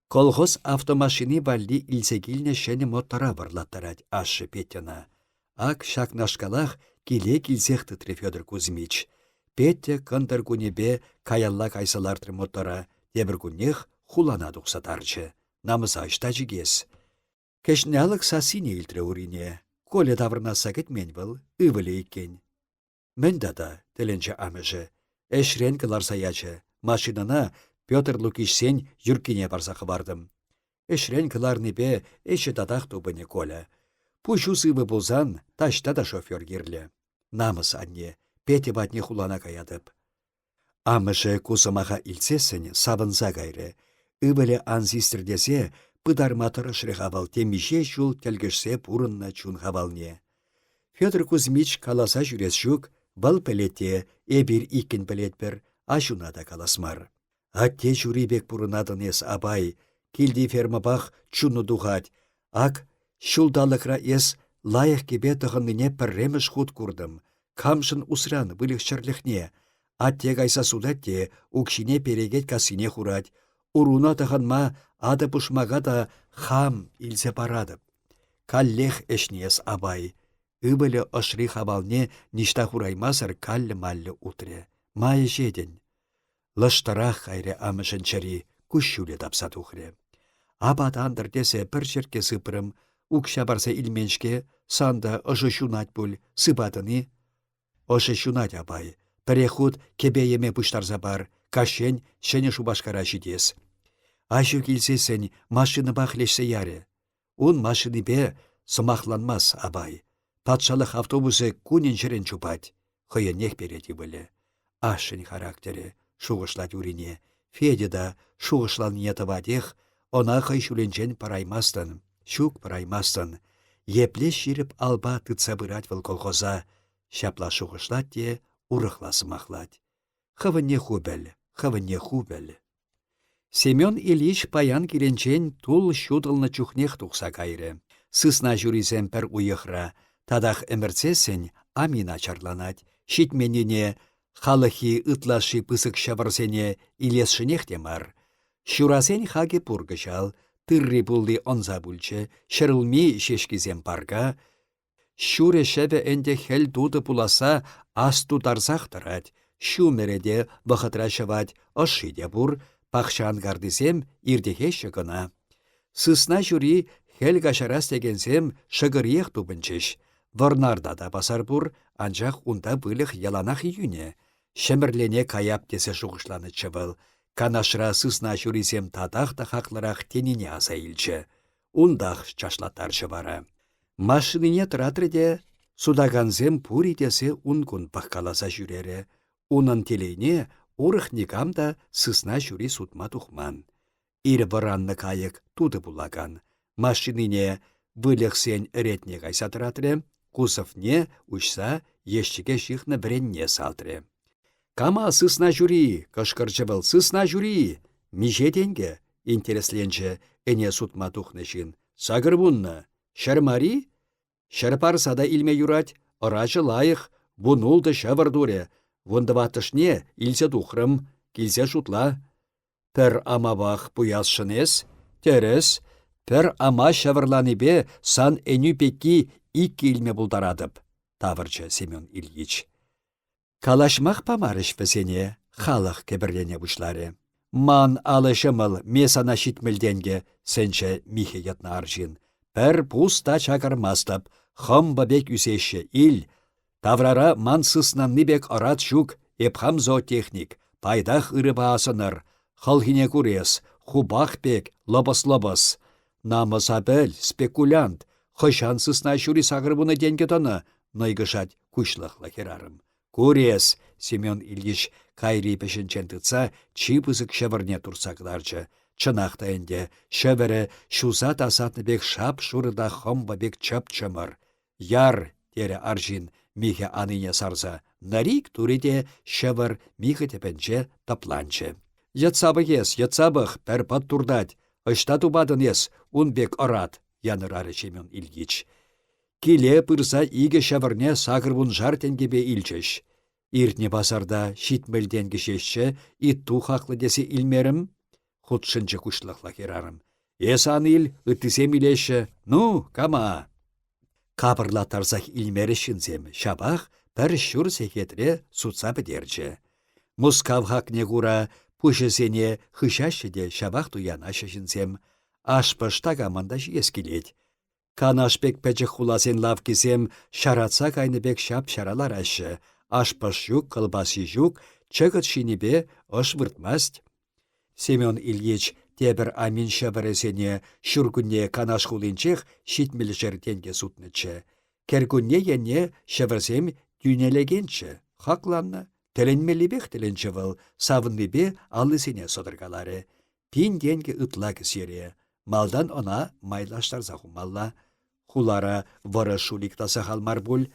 Колхоз автомашини валли илсе килнӗ ҫӗнӗ мотора вӑрлаттарать ашшӗ Петьӑна. Ак ҫакнашкалах киле килсех тытрӗ Федор Кузьмич. Петя кӑнтӑр кунӗпе каялла кайса лартрӗ мотора, тепӗр куннех хулана тухса тарчӗ. Намӑса ӑҫта чикес? Кӗҫнялӑк сассине илтрӗ Урине. Коля таврӑнасса кӗтмен вӑл, ывӑлӗ иккен. Мӗн тата? тӗлӗнчӗ амӑшӗ. Ӗҫрен кӑларса ячӗ. Машинӑна Петр Лукичсен Юркине парса хӑвартӑм. Ӗҫрен кӑларнипе ӗҫӗ татах тупӑнӗ Коля. Пуҫу сывӑ пулсан таҫта та шофер кирлӗ. Намӑс, анне, Петя патне хулана каятӑп. Амӑшӗ ку сӑмаха илтсессӗн савӑнса кайрӗ. Ывӑлӗ ан систӗр тесе пытарма тӑрӑшрӗ-ха вӑл темиҫе ҫул тӗлкӗшсе пурӑннӑ чун хавалне. Федор Кузьмич каласа ҫӳрес ҫук, вӑл пӗлет те, эпир иккӗн пӗлетпӗр, аҫуна та калас мар. Атте ҫури пек пурӑнатӑн эс, апай, килти фермӑпах чуну тухать. Ак, ҫулталӑкра эс лайӑх кӗпе тӑхӑннине пӗрремӗш хут куртӑм. Камшӑн усран выльӑх-чӗрлӗхне? Атте кайса сутать те укҫине перекет кассине хурать. Уруна тӑхӑнма атӑ-пушмака та хам илсе паратӑп. Каллех ӗҫнӗ эс, апай. Ывӑлӗ ӑшри хавалне ниҫта хураймасӑр каллӗ-маллӗ утрӗ. Ма ӗҫетӗн? Лӑштӑрах кайрӗ амӑшӗн чӗри, куҫҫулӗ тапса тухрӗ. Апат антӑр тесе пӗр черкке сыпрӑм, укҫа парса илмен-ҫке, сан та ӑшӑ ҫунать пуль, сыпатӑн-и? Ӑшӑ ҫунать, апай. Пӗреххут кӗпе-йӗме пуҫтарса пар, каҫчен Ҫӗнӗ Шупашкара ҫитес. Аҫу килсессӗн машинӑпах леҫсе ярӗ. Ун машинипе сӑмахланмас, апай. Патшалӑх автобусӗ кунӗн-ҫӗрӗн чупать. Хӑйӗннех перет ывӑлӗ. Ашшӗн характерӗ, шухӑшлать Урине. Федя та шухӑшланине тӑватех, ӑна хӑй ҫулӗнчен пӑраймастӑн. Ҫук, пӑраймастӑн. Епле ҫирӗп алпа тытса пырать вӑл колхоза. Ҫапла шухӑшлать те урӑхла сӑмахлать. Хӑвӑнне ху пӗл, хӑвӑнне ху пӗл. Семен Ильич паян килӗнчен тул ҫутӑлнӑ чухнех тухса кайрӗ. Сысна ҫурисем пӗр уйӑхра, татах ӗмӗртсессӗн ами начарланать, ҫитменнине халӑххи ытлашши пысӑк ҫӑвӑрсене илесшӗнех те мар. Ҫурасен хакӗ пур кӑҫал, тырри-пулли ӑнса пулчӗ, ҫӗрулми ҫеҫкисем парка. Ҫурӗ ҫӑвӗ ӗнтӗ хӗл тутӑ пуласса астутарсах тӑрать, ҫумӑрӗ те вӑхӑтра ҫӑвать, ӑшши те пур, пахча анкартисем иртӗхеҫҫӗ кӑна. Сысна ҫури хӗл каҫарас текенсем шӑкӑриех тупӑнчӗҫ. Вӑрнарта та пасар пур, анчах унта выльӑх яланах йӳнӗ. Ҫӗмӗрлене каяп тесе шухӑшланӑччӗ вӑл. Канашра сысна ҫурисем татах та хаклӑрах тенине аса илчӗ. Унтах чашлаттарчӗ вара. Машинине тӑратрӗ те сутакансем пур-и тесе ун-кун пӑхкаласа ҫӳрерӗ. Унӑн телейне урӑх никам та сысна ҫури сутма тухман. Ир вӑраннӑ кайӑк тутӑ пулакан. Машинине выльӑхсен ӗретне кайса тӑратрӗ, кузовне уҫса ещӗке ҫыхнӑ вӗренне салтрӗ. «Кама сысна ҫури?» — кӑшкӑрчӗ вӑл. «Сысна ҫури!» «Миҫе тенкӗ?» — интересленчӗ ӗне сутма тухнӑ ҫын. «Сакӑрвуннӑ. Ҫӗр мар-и?» «Ҫӗр парса та илме юрать. Ӑрачӗ лайӑх. Вунултӑ ҫӑвӑр турӗ. Вунтӑваттӑшне илсе тухрӑм. Килсе шутла». Пӗр амапах пуясшӑн эс? Тӗрӗс. Пӗр ама ҫӑвӑрланипе сан ӗнӳ пекки иккӗ илме пултаратӑп, тавӑрчӗ Семен Ильич. Калаҫмах памарӗҫ вӗсене, халӑх кӗпӗрлене пуҫларӗ. «Ман алӑ ҫӑмӑл, ме сана ҫитмӗл тенкӗ», — сӗнчӗ михӗ йӑтнӑ арҫын. «Пӗр пус та чакармастӑп, хӑмпӑ пек ӳсеҫҫӗ, ил. Таврара ман сыснанни пек ӑрат ҫук, эп хам зоотехник, пайтах ырӑпа асӑнӑр. Хӑлхине курес, хупах пек лӑпӑс-лӑпӑс. Намӑса пӗл, спекулянт, хӑҫан сысна ҫури сакӑрвунӑ тенкӗ тӑнӑ, нӑйкӑшать куҫлӑхлӑ хӗрарӑм. Курес, Семен Ильич кайри пӗҫӗнчен тытса чи пысӑк ҫӑвӑрне туртса кӑларчӗ. Чӑнах та ӗнтӗ, ҫӑвӑрӗ ҫуса тасатнӑ пек шап-шурӑ та хӑмпӑ пек чӑп-чӑмӑр. Яр, терӗ арҫын михӗ анине сарса. Нӑрик турӗ те ҫӑвӑр михӗ тӗпӗнче тӑпланчӗ. Йӑтса пӑх эс, йӑтса пӑх, пӗр пӑт туртать. Ӑҫта тупатӑн эс ун пек ӑрат? янӑрарӗ Семен Ильич. Киле пырса икӗ ҫӑвӑрне сакӑрвуншар тенкӗпе илчӗҫ. Иртнӗ пасарта ҫитмӗл тенкӗ ҫеҫчӗ, итту хаклӑ тесе илмерӗм, хутшӑнчӗ куҫлӑхлӑ хӗрарӑм. Эс ан ил, ыттисем илеҫҫӗ. Ну, кама? Капӑрлаттарсах илмерӗҫ ҫынсем, ҫапах пӗр ҫур сехетре сутса пӗтерчӗ. Мускав хакне кура пуҫӗсене хыҫаҫҫӗ те ҫавах туянаҫҫӗ ҫынсем. Аш-пӑш такамӑн та ҫиес килет. Канаш пек пӗчӗк хуласен лавккисем ҫаратса кайнӑ пек ҫап-ҫара лараҫҫӗ. Аш-пӑш ҫук, кӑлпасси ҫук, чӑкӑт ҫинипе ӑш выртмасть. Семен Ильич тепӗр амин ҫӑвӑрӗсене ҫуркунне Канаш хулинчех ҫитмӗлшер тенкӗ сутнӑччӗ. Кӗркунне енне ҫӑвӑрсем тӳнелекенччӗ, хакланнӑ. Тӗлӗнмеллипех тӗлӗнчӗ вӑл, савӑннипе аллисене сӑтӑркаларӗ. Пин тенкӗ ытла кӗсьере. Малтан ӑна майлаштарса хумалла. Хулара вӑрӑ шулик та сахал мар пуль.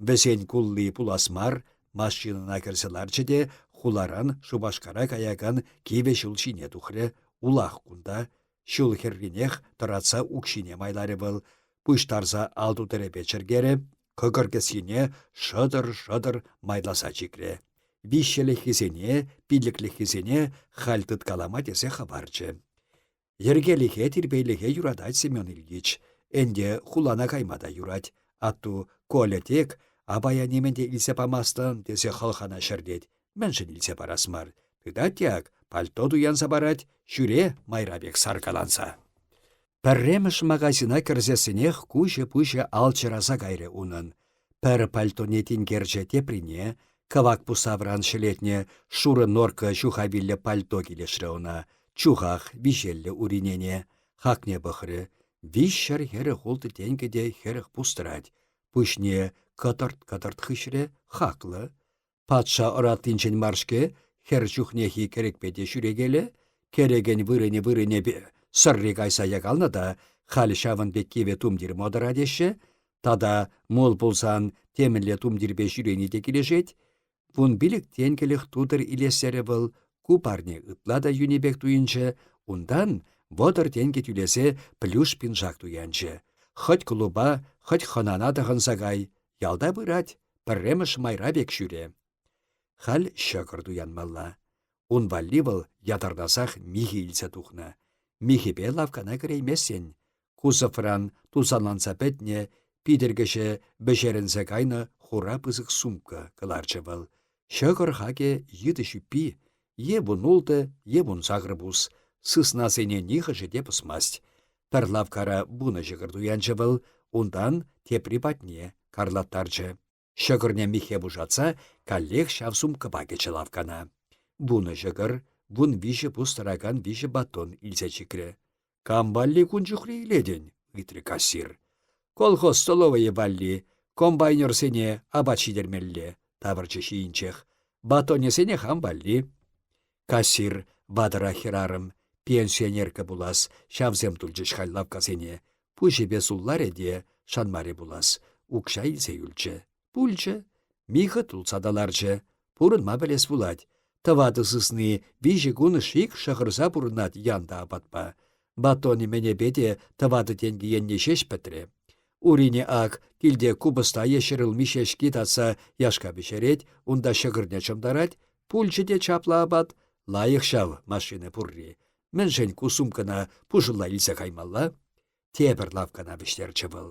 Вӗсен кулли пулас мар, машинӑна кӗрсе ларчӗ те хуларан Шупашкара каякан кивӗ ҫул ҫине тухрӗ. Улах кунта. Ҫул хӗрринех тӑратса укҫине майларӗ вӑл. Пуҫтарса ал тутӑрӗпе чӗркерӗ, кӑкӑр кӗсйине шӑтӑр-шӑтӑр майласа чикрӗ. Виҫҫӗлӗххисене, пиллӗклӗххисене халь тыткалама тесе хӑварчӗ. Йӗркелӗхе, тирпейлӗхе юратать Семен Ильич. Ӗнтӗ хулана кайма та юрать. Атту Коля тек апая нимӗн те илсе памастӑн тесе хӑлхана ҫӗртет. Мӗншӗн илсе парас мар? Тытать те ак, пальто туянса парать, ҫӳре майра пек саркаланса. Пӗрремӗш магазина кӗрсессӗнех куҫӗ-пуҫӗ алчӑраса кайрӗ унӑн. Пӗр пальтоне тинкерчӗ теприне, кӑвак пусавран ҫӗлетнӗ шурӑ норка ҫухавиллӗ пальто килӗшрӗ ӑна, чухах виҫеллӗ уринене. Хакне пӑхрӗ. Виҫҫӗр хӗрӗх ултӑ тенкӗ те хӗрӗх пус тӑрать. Пуҫне кӑтӑрт-кӑтӑрт хыҫрӗ, хаклӑ. Патша ӑраттинчен мар-ҫке, хӗр чухнехи кӗрӗкпе те ҫӳрекелӗ. Кӗрӗкӗн вырӑнӗ-вырӑнӗпе сӑрри кайса якалнӑ та халь ҫавӑн пек кивӗ тумтир модӑра теҫҫӗ. Тата мул пулсан. Темӗнле тумтирпе ҫӳрени те килӗшет. 15 тенкӗлӗх тутӑр илессерӗ вӑл, ку парне ытла та йӳнӗ пек туйӑнчӗ, унтан 30 тенкӗ тӳлесе плюш пиншак туянчӗ. Хӑть клуба, хӑть хӑнана тӑхӑнса кай, ялта пырать, пӗрремӗш майра пек ҫӳре. Халь ҫӑкӑр туянмалла. Ун валли вӑл ятарласах михӗ илсе тухнӑ. Михӗпе лавккана кӗрейместӗн. Кузовран тусанланса пӗтнӗ, питӗркӗҫӗ вӗҫерӗнсе кайнӑ хура пысӑк сумка кӑларчӗ вӑл. Ҫӑкӑр хакӗ йытӑ ҫӳппи, е вунултӑ, е вунсакӑр пус. Сыснасене нихӑшӗ те пӑсмасть. Пӗр лавккара вунӑ ҫӑкӑр туянчӗ вӑл, унтан тепри патне карлаттарчӗ. Ҫӑкӑрне миххе пушатса каллех ҫав сумкӑпа кӗчӗ лавккана. Вунӑ ҫӑкӑр, вунвиҫӗ пус тӑракан виҫӗ батон илсе чикрӗ. «Кам валли кун чухлӗ илетӗн?» — ыйтрӗ кассир. «Колхоз столовӑйӗ валли, комбайнерсене апат ҫитермелле», — тавӑрчӗ ҫийӗнчех. «Батонӗсене хам валли». Кассир, ватӑрах хӗрарӑм, пенсионерка пулас, ҫавсем тулчӗҫ халь лавккасене. Пуҫӗпе сулларӗ те шанмарӗ пулас, укҫа илсе юлчӗ. Пулчӗ. Михӗ тулса та ларчӗ. Пурӑнма пӗлес пулать. Тӑватӑ сысни виҫӗ кун шик шӑхӑрса пурӑнать янтӑ апатпа. Батонӗ-мӗнӗпе те тӑватӑ тенкӗ енне ҫеҫ пӗтрӗ. Урине ак килте купӑста е ҫӗрулми ҫеҫки татса яшка пӗҫерет, унта ҫӑкӑрне чӑмтарать, Пулчӗ те чаплӑ апат, лайӑх ҫав машина пурри. Мӗншӗн ку сумкӑна пушӑлла илсе каймалла? Тепӗр лавккана вӗҫтерчӗ вӑл.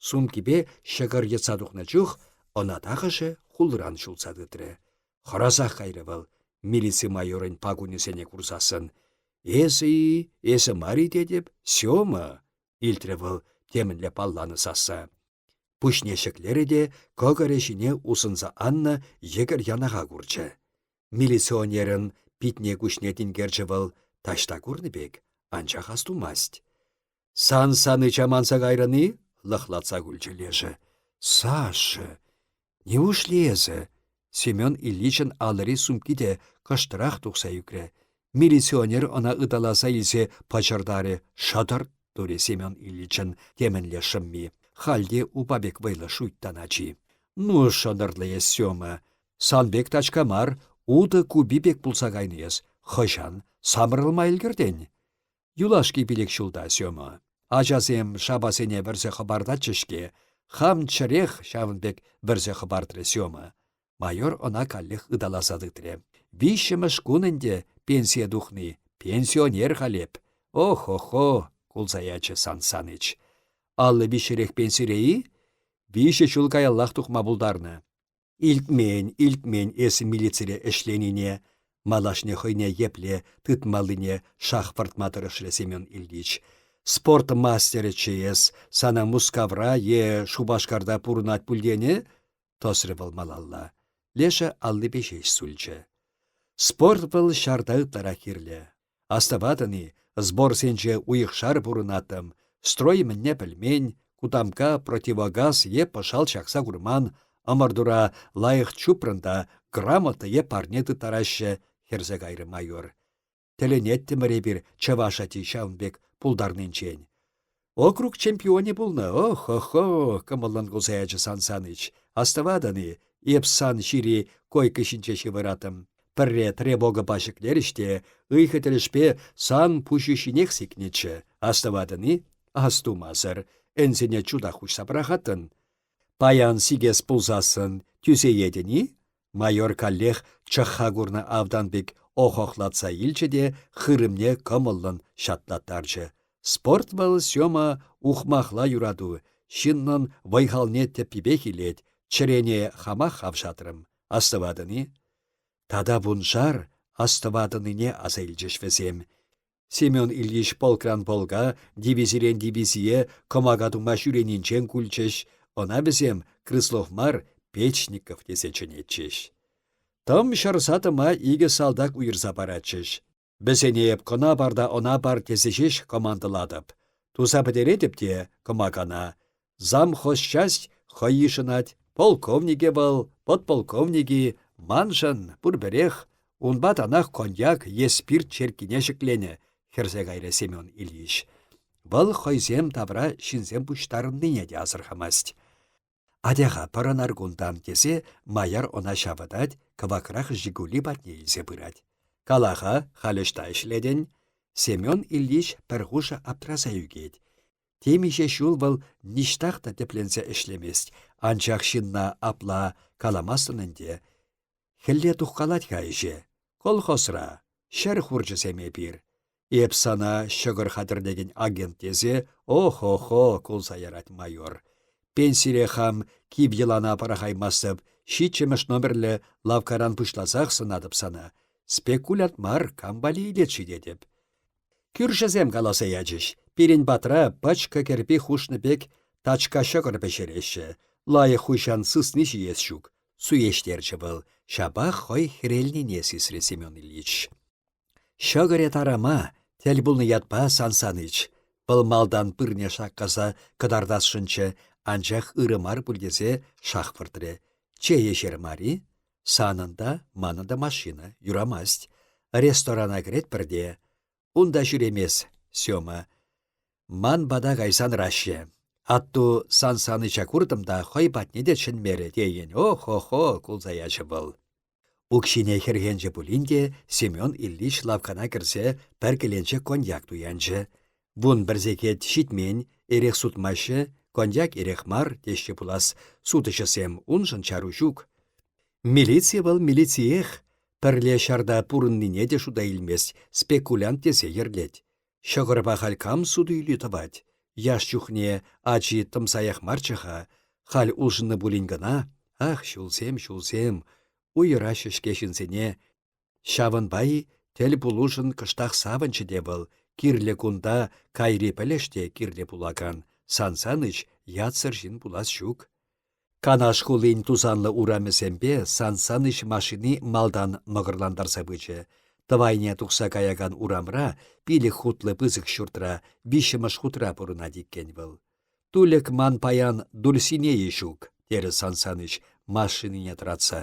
Сумкипе ҫӑкӑр йӑтса тухнӑ чух ӑна тахӑшӗ хулран ҫулса тытрӗ. Хӑрасах кайрӗ вӑл милици майорӗн пакунӗсене курсассӑн. «Эсӗ-и, эсӗ мар-и тетӗп, Сёма!» илтрӗ вӑл темӗнле палланӑ сасса. Пуҫне ҫӗклерӗ те кӑкӑрӗ ҫине усӑнса аннӑ йӗкӗр янаха курчӗ. Милиционерӑн питне-куҫне тинкерчӗ вӑл, таҫта курнӑ пек, анчах астумасть. «Сан Саныча манса кайрӑн-и?» — лӑхлатса кулчӗ лешӗ. «Саша! Неушлӗ эсӗ?» Семен Ильичӑн алӑри сумки те кӑштӑрах тухса ӳкрӗ. Милиционер ӑна ыталаса илсе пӑчӑртарӗ, шӑтӑрт турӗ Семен Ильичӑн темӗнле шӑмми. Халь те упа пек вӑйлӑ шуйттан ачи. Ну, шӑнӑрлӑ эс, Сема, сан пек тачка мар, утӑ купи пек пулса кайнӑ эс. Хӑҫан самӑрӑлма ӗлкӗртӗн? Юлашки пилӗк ҫулта, Сема. Ачасем шапасене вӗрсе хӑпартатчӗ-ҫке. Хам чӗрех ҫавӑн пек вӗрсе хӑпартрӗ Сема. Майор ӑна каллех ыталаса тытрӗ. Виҫҫӗмӗш кун ӗнтӗ пенсие тухни. Пенсионер халеп. Ох-хо-хо, кулса ячӗ Сан Саныч. Аллӑ виҫҫӗрех пенсире-и? Виҫӗ ҫул каяллах тухма пултарнӑ. Илтмен, илтмен эс милицире ӗҫленине, малашне хӑйне епле тытмаллине шахвӑртма тӑрӑшрӗ Семен Ильич. Спорт мастерӗччӗ эс, сана Мускавра е Шупашкарта пурӑнать пуль тенӗ? тӑсрӗ вӑл малалла. Лешӗ аллипе ҫеҫ сулчӗ. Спорт вӑл ҫарта ытларах кирлӗ. Астӑватӑн-и, сборсенче уйӑхшар пурӑнаттӑм, строй мӗнне пӗлмен, кутамкка противогаз е пӑшал ҫакса курман, ӑмӑртура лайӑх чупрӑн та грамота е парне тыттараҫҫӗ, хӗрсе кайрӗ майор. Тӗлӗнеттӗмӗр эпир чӑваш ачи ҫавӑн пек пултарнинчен. Округ чемпионӗ пулнӑ, ох-хо-хо, кӑмӑллӑн кулса ячӗ Сан Саныч. Астӑватӑн-и, эп сан ҫири койка ҫинче ҫывӑраттӑм. Пӗрре тревогӑпа ҫӗклерӗҫ те ыйхӑ тӗлӗшпе сан пуҫу ҫинех сикнӗччӗ. Астӑватӑн-и? Астумасӑр. Ӗнсене чутах хуҫса пӑрахаттӑн. Паян сикес пулсассӑн тӳсеетӗн-и? Майор каллех чӑхха курнӑ автан пек охохлатса илчӗ те хырӑмне кӑмӑллӑн ҫатлаттарчӗ. Спорт вӑл, Сёма, ухмахла юрату, ҫыннӑн вӑй-халне тӗппипех илет, чӗрене хамах хавшатрӑм. Астӑватӑн-и? Тата вуншар астӑватӑннине аса илчӗҫ вӗсем. Семен Ильич полкран полка, дивизирен дивизие кӑмака тума ҫӳренинчен кулчӗҫ, ӑна вӗсем Крыслов мар, Печников тесе чӗнетчӗҫ. Тӑм ҫӑрса тӑма икӗ салтак уйӑрса паратчӗҫ. Вӗсене эп кӑна пар та ӑна пар тесе ҫеҫ командӑлатӑп. Туса пӗтеретӗп те кӑмакана. Замхозчасть хӑй йышӑнать, полковникӗ вӑл, подполковник-и, маншӑн пурпӗрех, унпа танах коньяк е спирт черккине ҫӗкленӗ, хӗрсе кайрӗ Семен Ильич. Вӑл хӑйсем тавра ҫынсем пуҫтарӑннине те асӑрхамасть. Атя-ха пӑрӑнар кунтан тесе маяр ӑна ҫавӑтать, кӑвакрах «Жигули» патне илсе пырать. Кала-ха, халь ӑҫта ӗҫлетӗн? Семен Ильич пӗр хушӑ аптраса ӳкет. Темиҫе ҫул вӑл ниҫтах та тӗпленсе ӗҫлемест, анчах ҫынна апла каламастӑн ӗнтӗ. Хӗлле тухкалать-ха ӗҫе. Колхозра. Ҫӗр хурчӗсем эпир. Эп сана ҫӑкӑр хатӗрлекен агент тесе о-хо-хо кулса ярать майор. Пенсире хам кив йӑлана пӑрахаймастӑп, ҫиччӗмӗш номерлӗ лавккаран пуҫласах сӑнатӑп сана. Спекулянт мар, кам валли илет-ши тетӗп. Кӳршӗсем каласа ячӗҫ, пирӗн патра пӑчкӑ кӗрпи хушнӑ пек тачка ҫӑкӑр пӗҫереҫҫӗ. Лайӑх хуҫан сысни ҫиес ҫук, суеҫтерчӗ вӑл, ҫапах хӑй хӗрелнине сисрӗ Семен Ильич. Ҫӑкӑрӗ тарама, тӗл пулнӑ ятпа Сан Саныч. Вӑл малтан пырне шаккаса кӑтартасшӑнччӗ, анчах ырӑ мар пуль тесе шахвӑртрӗ. Чей ӗҫер мар-и? Санӑн та, манӑн та машина, юрамасть. Ресторана кӗретпӗр те. Унта ҫӳремес, Сёма. Ман пата кайсан раҫҫе. Атту Сан Саныча куртӑм та хӑй патне те чӗнмерӗ тейӗн. О-хо-хо, кулса ячӗ вӑл. Укҫине хӗрхенчӗ пулин те Семен Ильич лавккана кӗрсе пӗр кӗленче коньяк туянчӗ. 11 сехет ҫитмен, эрех сутмаҫҫӗ, коньяк эрех мар, теҫҫӗ пулас сутӑҫӑсем, уншӑн чару ҫук. Милици вӑл милициех, пӗрле ҫарта пурӑннине те шута илмест, спекулянт тесе йӗрлет. Ҫӑкӑрпа халь кам суту-илӳ тӑвать? Яш чухне ачи тӑмсаях марччӗ-ха, халь улшӑннӑ пулин кӑна. Ах, ҫулсем, ҫулсем, уйӑраҫҫӗ-ҫке ҫынсене. Ҫавӑнпа-и тӗл пулушӑн кӑштах савӑнчӗ те вӑл, кирлӗ кунта кайри пӗлӗш те кирлӗ пулакан, Сан Саныч ятсӑр ҫын пулас ҫук. Канаш хулин тусанлӑ урамӗсемпе Сан Саныч машини малтан мӑкӑрлантарса пычӗ. Тӑвайне тухса каякан урамра, пилӗк хутлӑ пысӑк ҫуртра, виҫҫӗмӗш хутра пурӑнать иккен вӑл. «Тулӗк ман паян Дульсинеи ҫук», терӗ Сан Саныч машинине тӑратса.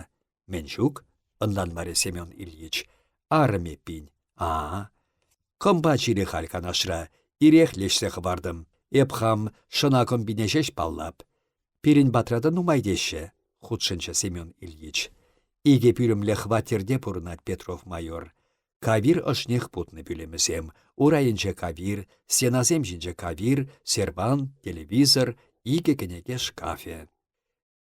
«Мӗн ҫук?» — ӑнланмарӗ Семен Ильич. «Арӑм эппин». «А-а». Кӑмпа чирӗ халь Канашра. Ирех леҫсе хӑвартӑм. Эп хам шӑна кӑмпине ҫеҫ паллап. Пирӗн патра та нумай теҫҫӗ, хутшӑнчӗ Семен Ильич. Икӗ пӳлӗмлӗ хваттерте пурӑнать Петров майор. Кавир ӑшнех путнӑ пӳлӗмӗсем. Урайӗнче кавир, стенасем ҫинче кавир, серван, телевизор, икӗ кӗнеке шкафӗ.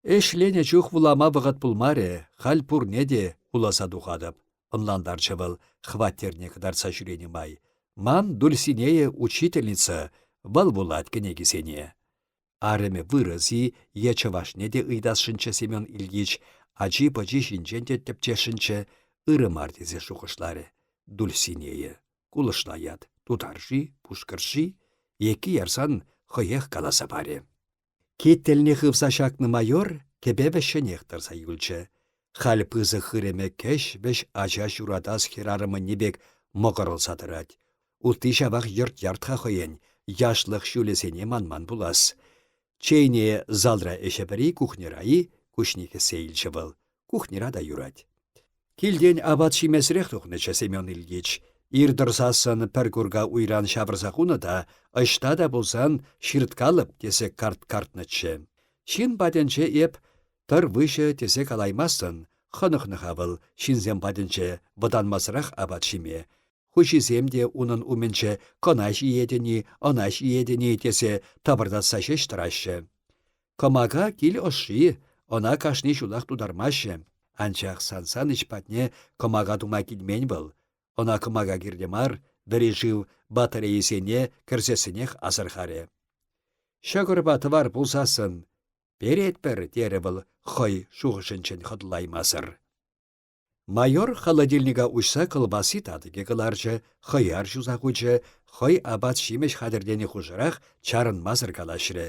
Ӗҫленӗ чух вулама вӑхӑт пулмарӗ, халь пурне те вуласа тухатӑп, ӑнлантарчӗ вӑл хваттерне кӑтартса ҫӳренӗ май. Ман Дульсинея учительница, вӑл вулать кӗнекисене. Арӑмӗ вырӑс-и е чӑвашне те ыйтасшӑнччӗ Семен Ильич, ачи-пӑчи ҫинчен те тӗпчесшӗнччӗ, ырӑ мар тесе шухӑшларӗ Дульсинея. Кулӑшла ят, тутар-ши, пушкӑрт-ши? Екки ярсан хӑех каласа парӗ. Кителне хывса ҫакнӑ майор кӗпе вӗҫҫӗнех тӑрса юлчӗ. Халь пысӑк хырӑмӗ кӗҫ-вӗҫ ача ҫуратас хӗрарӑмӑнни пек мӑкӑрӑлса тӑрать. Утти ҫавах йӑрт-ярт-ха хӑйӗн, яшлӑх ҫулӗсене манман пулас. Чейне залра ӗҫӗпӗр-и, кухньӑра-и, куҫне хӗссе илчӗ вӑл. Кухньӑра та юрать. Килтен апат ҫимесӗрех тухнӑччӗ Семен Ильич. Ир тӑрсассӑн пӗр курка уйран ҫавӑрса хунӑ та ӑҫта та пулсан ҫырткалӑп тесе карт картнӑччӗ. Ҫын патӗнче эп тӑр выҫӑ тесе калаймастӑн, хӑнӑхнӑ-ха вӑл ҫынсем патӗнче вӑтанмасӑрах апат ҫиме. Хуҫисем те унӑн умӗнче кӑна ҫиетӗн-и, ӑна ҫиетӗн-и тесе тӑпӑртатса ҫеҫ тӑраҫҫӗ. Кӑмака кил ӑшши, ӑна кашни ҫулах тутармаҫҫӗ. Анчах Сан Саныч патне кӑмака тума килмен вӑл. Ӑна кӑмака кирлӗ мар, вӗри шыв батарейисене кӗрсессӗнех асӑрхарӗ. Ҫӑкӑрпа тӑвар пулсассӑн перетпӗр, терӗ вӑл хӑй шухӑшӗнчен хӑтӑлаймасӑр. Майор холодильника уҫса кӑлпасси татӑкӗ кӑларчӗ, хӑяр ҫуса хучӗ, хӑй апат-ҫимӗҫ хатӗрленӗ хушӑрах чарӑнмасӑр калаҫрӗ.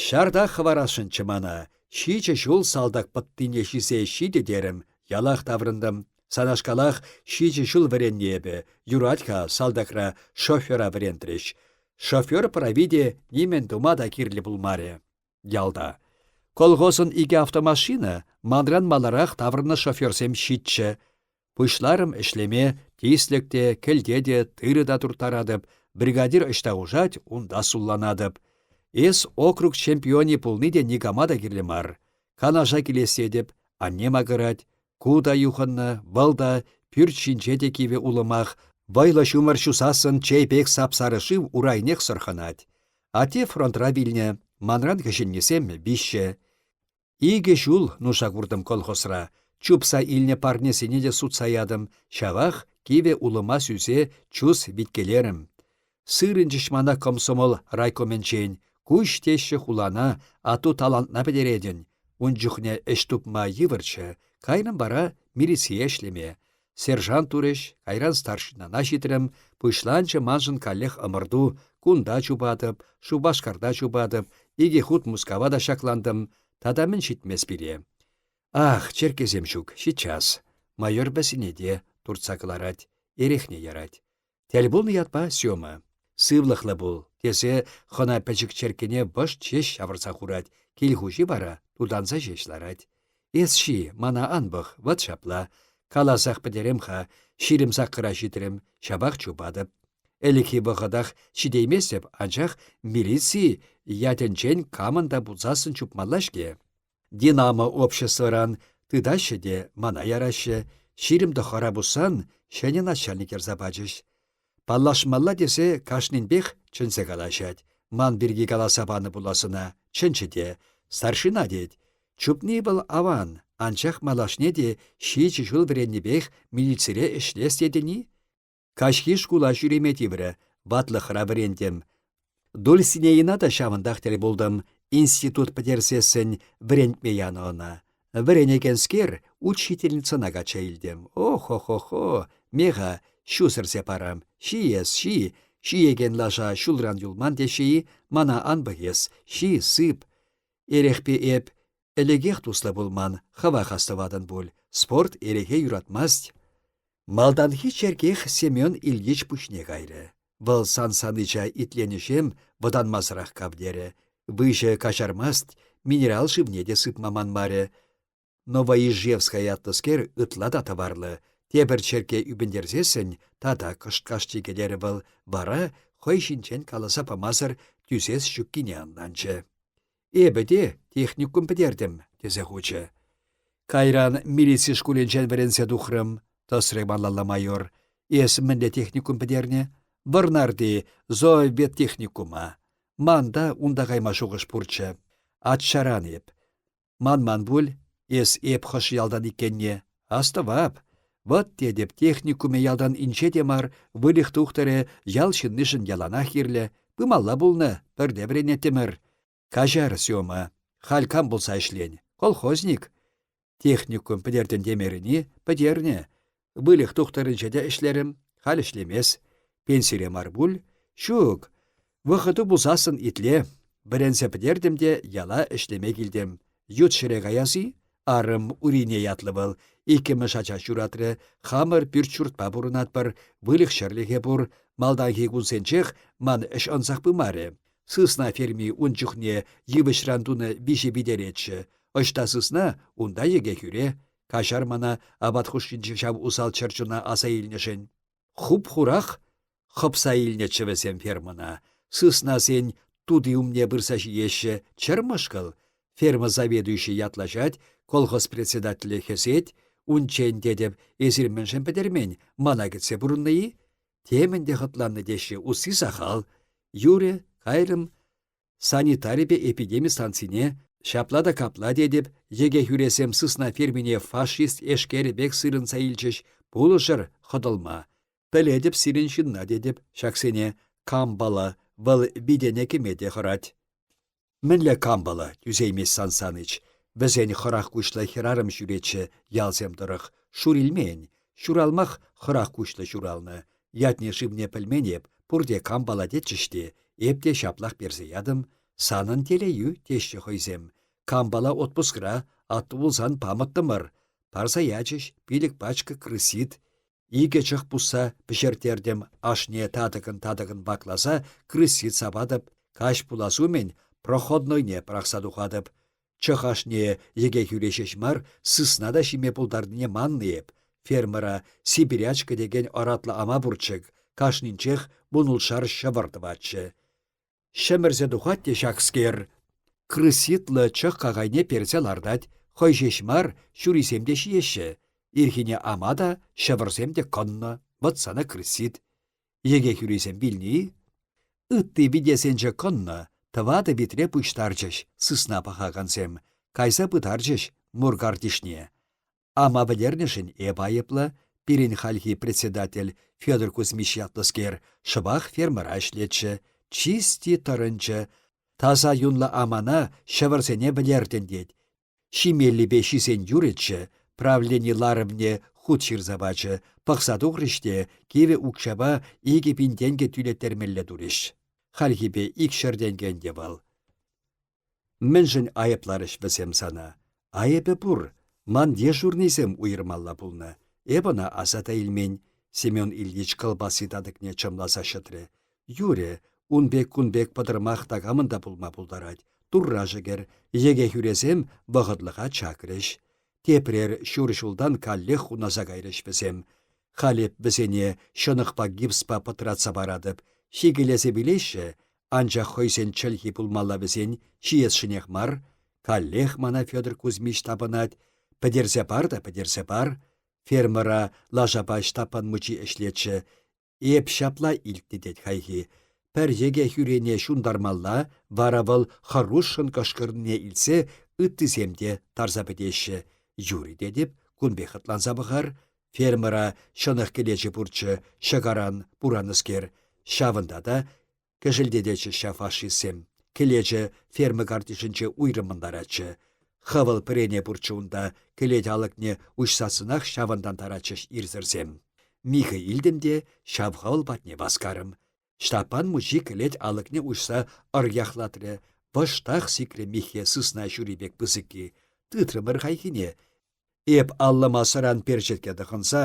«Ҫартах хӑварасшӑнччӗ мана, ҫичӗ ҫул салтак пӑттине ҫисе ҫитӗ терӗм, ялах таврӑнтӑм. Санашкалах ҫичӗ ҫул вӗреннӗ эпӗ, юрать-ха салтакра шофера вӗрентрӗҫ. Шофер прави те нимӗн тума та кирлӗ пулмарӗ ялта. Колхозӑн икӗ автомашина манран маларах таврӑннӑ шоферсем ҫитчӗ. Пуҫларӑм ӗҫлеме, тислӗк те, кӗлте те, тырӑ та турттаратӑп, бригадир ӑҫта хушать, унта сулланатӑп. Эс округ чемпионӗ пулни те никама та кирлӗ мар. Канаша килес тетӗп, анне макӑрать. Ку та юхӑннӑ, вӑл та, пӳрт ҫинче те кивӗ улӑмах, вӑйлӑ ҫумӑр ҫусассӑн чей пек сап-сарӑ шыв урайнех сӑрхӑнать. Атте фронтра вилнӗ, манран кӗҫӗннисем виҫҫӗ. Икӗ ҫул нуша куртӑм колхозра. Чупса илнӗ парнесене те сутса ятӑм, ҫавах кивӗ улӑма сӳсе чус виткелерӗм. Сырӑнчӗҫ мана комсомол райкомӗнчен. Куҫ теҫҫӗ хулана, атту талантна пӗтеретӗн. Ун чухне ӗҫ тупма йывӑрччӗ. Кайрӑм вара милицие ӗҫлеме. Сержант турӗҫ, кайран старшинана ҫитрӗм. Пуҫланчӗ маншӑн каллех ӑмӑрту. Кунта чупатӑп, Шупашкарта чупатӑп, икӗ хут Мускава та ҫаклантӑм. Тата мӗн ҫитмест пире? Ах, черккесем ҫук, ҫиччас. Майор вӗсене те туртса кӑларать, эрехне ярать. Тӗл пулнӑ ятпа Сёма. Сывлӑхлӑ пул, тесе хӑна пӗчӗк черккене вӑшт ҫеҫ ҫавӑрса хурать, кил хуҫи вара тутанса ҫеҫ ларать. Эс ҫи, мана ан пӑх, вӑт ҫапла. Каласах пӗтерем-ха, 28-ра ҫитрӗм, ҫапах чупатӑп. Ӗлӗкхи вӑхӑтах ҫитейместӗп, анчах милици ятӗнчен камӑн та пулсассӑн чупмалла-ҫке. «Динамо» обществӑран тытаҫҫӗ те мана яраҫҫӗ, 29-ра пуссан ҫӗнӗ начальник ярса пачӗҫ. Паллашмалла тесе кашнинпех чӗнсе калаҫать. Ман пирки каласа панӑ пулас ӑна, чӗнчӗ те. Старшина тет. Чупни вӑл аван, анчах малашне те ҫичӗ ҫул вӗреннипех милицире ӗҫлес тетӗн-и? Каҫхи шкула ҫӳреме тиврӗ, ватлӑхра вӗрентӗм. Дульсинейӑна та ҫавӑнтах тӗл пултӑм, институт пӗтерсессӗн вӗрентме янӑ ӑна. Вӗренекенскер учительницӑна качча илтӗм. Ох-хо-хо-хо, ме-ха, ҫу сӗрсе парам, ҫи эс, ҫи, ҫиекен лаша ҫулран юлман теҫҫӗ-и, мана ан пӑх эс, ҫи, сып. Эрехпе эп ӗлӗкех туслӑ пулман, хӑвах астӑватӑн пуль, спорт эрехе юратмасть. Малтанхи черкех Семен Ильич пуҫне кайрӗ. Вӑл Сан Саныча итленӗҫем вӑтанмасӑрах кавтерӗ. Выҫӑ каҫармасть, минерал шывне те сыпма манмарӗ. Новоижевская ятлӑскер ытла та тӑварлӑ. Тепӗр черкке ӳпӗнтерсессӗн тата кӑшт-кашт чикӗлерӗ вӑл, вара хӑй ҫинчен каласа памасӑр тӳсес ҫуккине ӑнланчӗ. Эпӗ те техникум пӗтертӗм, тесе хучӗ. Кайран милици шкулӗнчен вӗренсе тухрӑм, тӑсрӗ малалла майор. Эс мӗнле техникум пӗтернӗ? Вӑрнарти зооветтехникума. Ман та унта кайма шухӑш пурччӗ. Аччаран эп. Манман пуль, эс эп хӑш ялтан иккенне. Астӑвап. Вӑт, тетӗп, техникумӗ ялтан инҫе те мар, выльӑх тухтӑрӗ ял ҫыннишӗн яланах кирлӗ. Пымалла пулнӑ, пӗрле вӗренеттӗмӗр. Каҫар, Сёма, халь кам пулса ӗҫлен? Колхозник. Техникум пӗтертӗн темерӗн-и? Пӗтернӗ. Выльӑх тухтӑрӗнче те ӗҫлерӗм, халь ӗҫлемес. Пенсире мар пуль? Ҫук. Вӑхӑту пулсассӑн итле. Вӗренсе пӗтертӗм те яла ӗҫлеме килтӗм. Ют ҫӗре каяс-и? Арӑм Урине ятлӑ вӑл. Иккӗмӗш ача ҫуратрӗ. Хамӑр пӳрт-ҫуртпа пурӑнатпӑр, выльӑх-чӗрлӗхӗ пур. Малтанхи кунсенчех ман ӗҫ ӑнсах пымарӗ. Сысна ферми ун чухне йывӑҫран тунӑ виҫӗ витереччӗ. Ӑҫта сысна, унта йӗке хӳре. Каҫар мана апат хушшинчи ҫав усал чӗрчуна аса илнӗшӗн. Хуп-хурах хӑпса илнӗччӗ вӗсем фермӑна. Сыснасен тути умне пырса ҫиеҫҫӗ, чӗр мӑшкӑл. Ферма заведующи ятлаҫать, колхоз председателӗ хӗсет. Унччен, тетӗп, эсир мӗншӗн пӗтермен, мана кӗтсе пурӑннӑ-и? Темӗн те хӑтланнӑ теҫҫӗ, усси сахал. Юрӗ, кайрӑм санитарипе эпидеми станцине. Ҫапла та капла тетӗп, йӗке хӳресем сысна фермине фашист эшкерӗ пек сырӑнса илчӗҫ, пулӑшӑр хӑтӑлма. Пӗлетӗп сирӗн ҫынна тетӗп, ҫаксене кампала, вӑл витене кӗме те хӑрать. Мӗнле кампала, тӳсеймест Сан Саныч. Вӗсен хӑрах куҫлӑ хӗрарӑм ҫӳретчӗ ялсем тӑрӑх, шур илмен, ҫуралмах хӑрах куҫлӑ ҫуралнӑ. Ятне-шывне пӗлмен эп, пурте кампала тетчӗҫ те, эп те ҫаплах персе ятӑм. Санӑн телейӳ, теҫҫӗ хӑйсем. Кампала отпускра, атту пулсан памӑттӑмӑр. Парса ячӗҫ пилӗк пачка крысит. Икӗ чӑх пусса пӗҫерттертӗм, ашне татӑкӑн-татӑкӑн вакласа крысит сапатӑп, каҫ пулас умӗн проходнойне пӑрахса тухатӑп. Чӑх ашне йӗке хӳре ҫеҫ мар, сысна та ҫиме пултарнине маннӑ эп. Фермӑра сибирячка текен ӑратлӑ ама пурччӗ, кашнинчех вунулшар ҫӑвӑр тӑватчӗ. Ҫӗмӗрсе тухать те ҫакскер. Крыситлӑ чӑх какайне персе лартать, хӑй ҫеҫ мар, ҫурисем те ҫиеҫҫӗ. Ирхине ама та, ҫӑвӑрсем те кӑннӑ, вӑт сана крысит. Йӗке хӳрисем вилни? Ытти витесенче кӑннӑ, тӑватӑ витре пуҫтарчӗҫ сысна пӑхакансем, кайса пытарчӗҫ мур картишне. Ама вӗлернӗшӗн эп айӑплӑ, пирӗн хальхи председатель Федор Кузьмич ятлӑскер шӑпах фермӑра ӗҫлетчӗ, чисти тӑрӑнчӗ, таса юнлӑ амана ҫӑвӑрсене вӗлертӗн тет. Ҫимеллипе ҫисен юрӗччӗ, правлени ларӑвне хут ҫырса пачӗ, пӑхса тухрӗҫ те кивӗ укҫапа 2000 тенкӗ тӳлеттермелле турӗҫ. Хальхипе икҫӗр тенкӗ ӗнтӗ вӑл. Мӗншӗн айӑпларӗҫ вӗсем сана? Айӑпӗ пур, ман дежурнӑйсем уйӑрмалла пулнӑ. Эп ӑна аса та илмен, Семен Ильич кӑлпасси татӑкне чӑмласа ҫӑтрӗ. Юрӗ, ун пек-кун пек пӑтӑрмах такамӑн та пулма пултарать. Турра шӗкӗр, йӗке хӳресем вӑхӑтлӑха чакрӗҫ. Тепрер ҫур ҫултан каллех хунаса кайрӗҫ вӗсем. Халь эп вӗсене ҫӑнӑхпа гипспа пӑтратса паратӑп. Ҫикӗлесе вилеҫҫӗ, анчах хӑйсен чӗлхи пулмалла вӗсен ҫиесшӗнех мар. Каллех мана Федор Кузьмич тапӑнать. Пӗтерсе пар та пӗтерсе пар. Фермӑра лашапа Ҫтаппан мучи ӗҫлетчӗ. Эп ҫапла илтнӗ тет хайхи. Пӗр йӗке хӳрене ҫунтармалла, вара вӑл хӑрушшӑн кӑшкӑрнине илтсе ыттисем те тарса пӗтеҫҫӗ. Юрӗ тетӗп, кун пек хӑтланса пӑхар. Фермӑра ҫӑнӑх кӗлечӗ пурччӗ, ҫӑкаран пуранӑскер. Ҫавӑнта та кӗшӗлтететчӗҫ ҫав фашистсем. Кӗлечӗ ферма картишӗнче уйрӑммӑн ларатчӗ. Хӑвӑл пӗрене пурччӗ унта, кӗлет алӑкне уҫсассӑнах ҫавӑнтан таратчӗҫ ирсӗрсем. Михӗ илтӗм те ҫав хӑвӑл патне васкарӑм. Ҫтаппан мучи кӗлет алӑкне уҫса ӑрьяхлатрӗ. Вӑштах сикрӗ миххе сысна ҫури пек пысӑкки. Тытрӑмӑр хайхине. Эп аллӑма сӑран перчетке тӑхӑнса,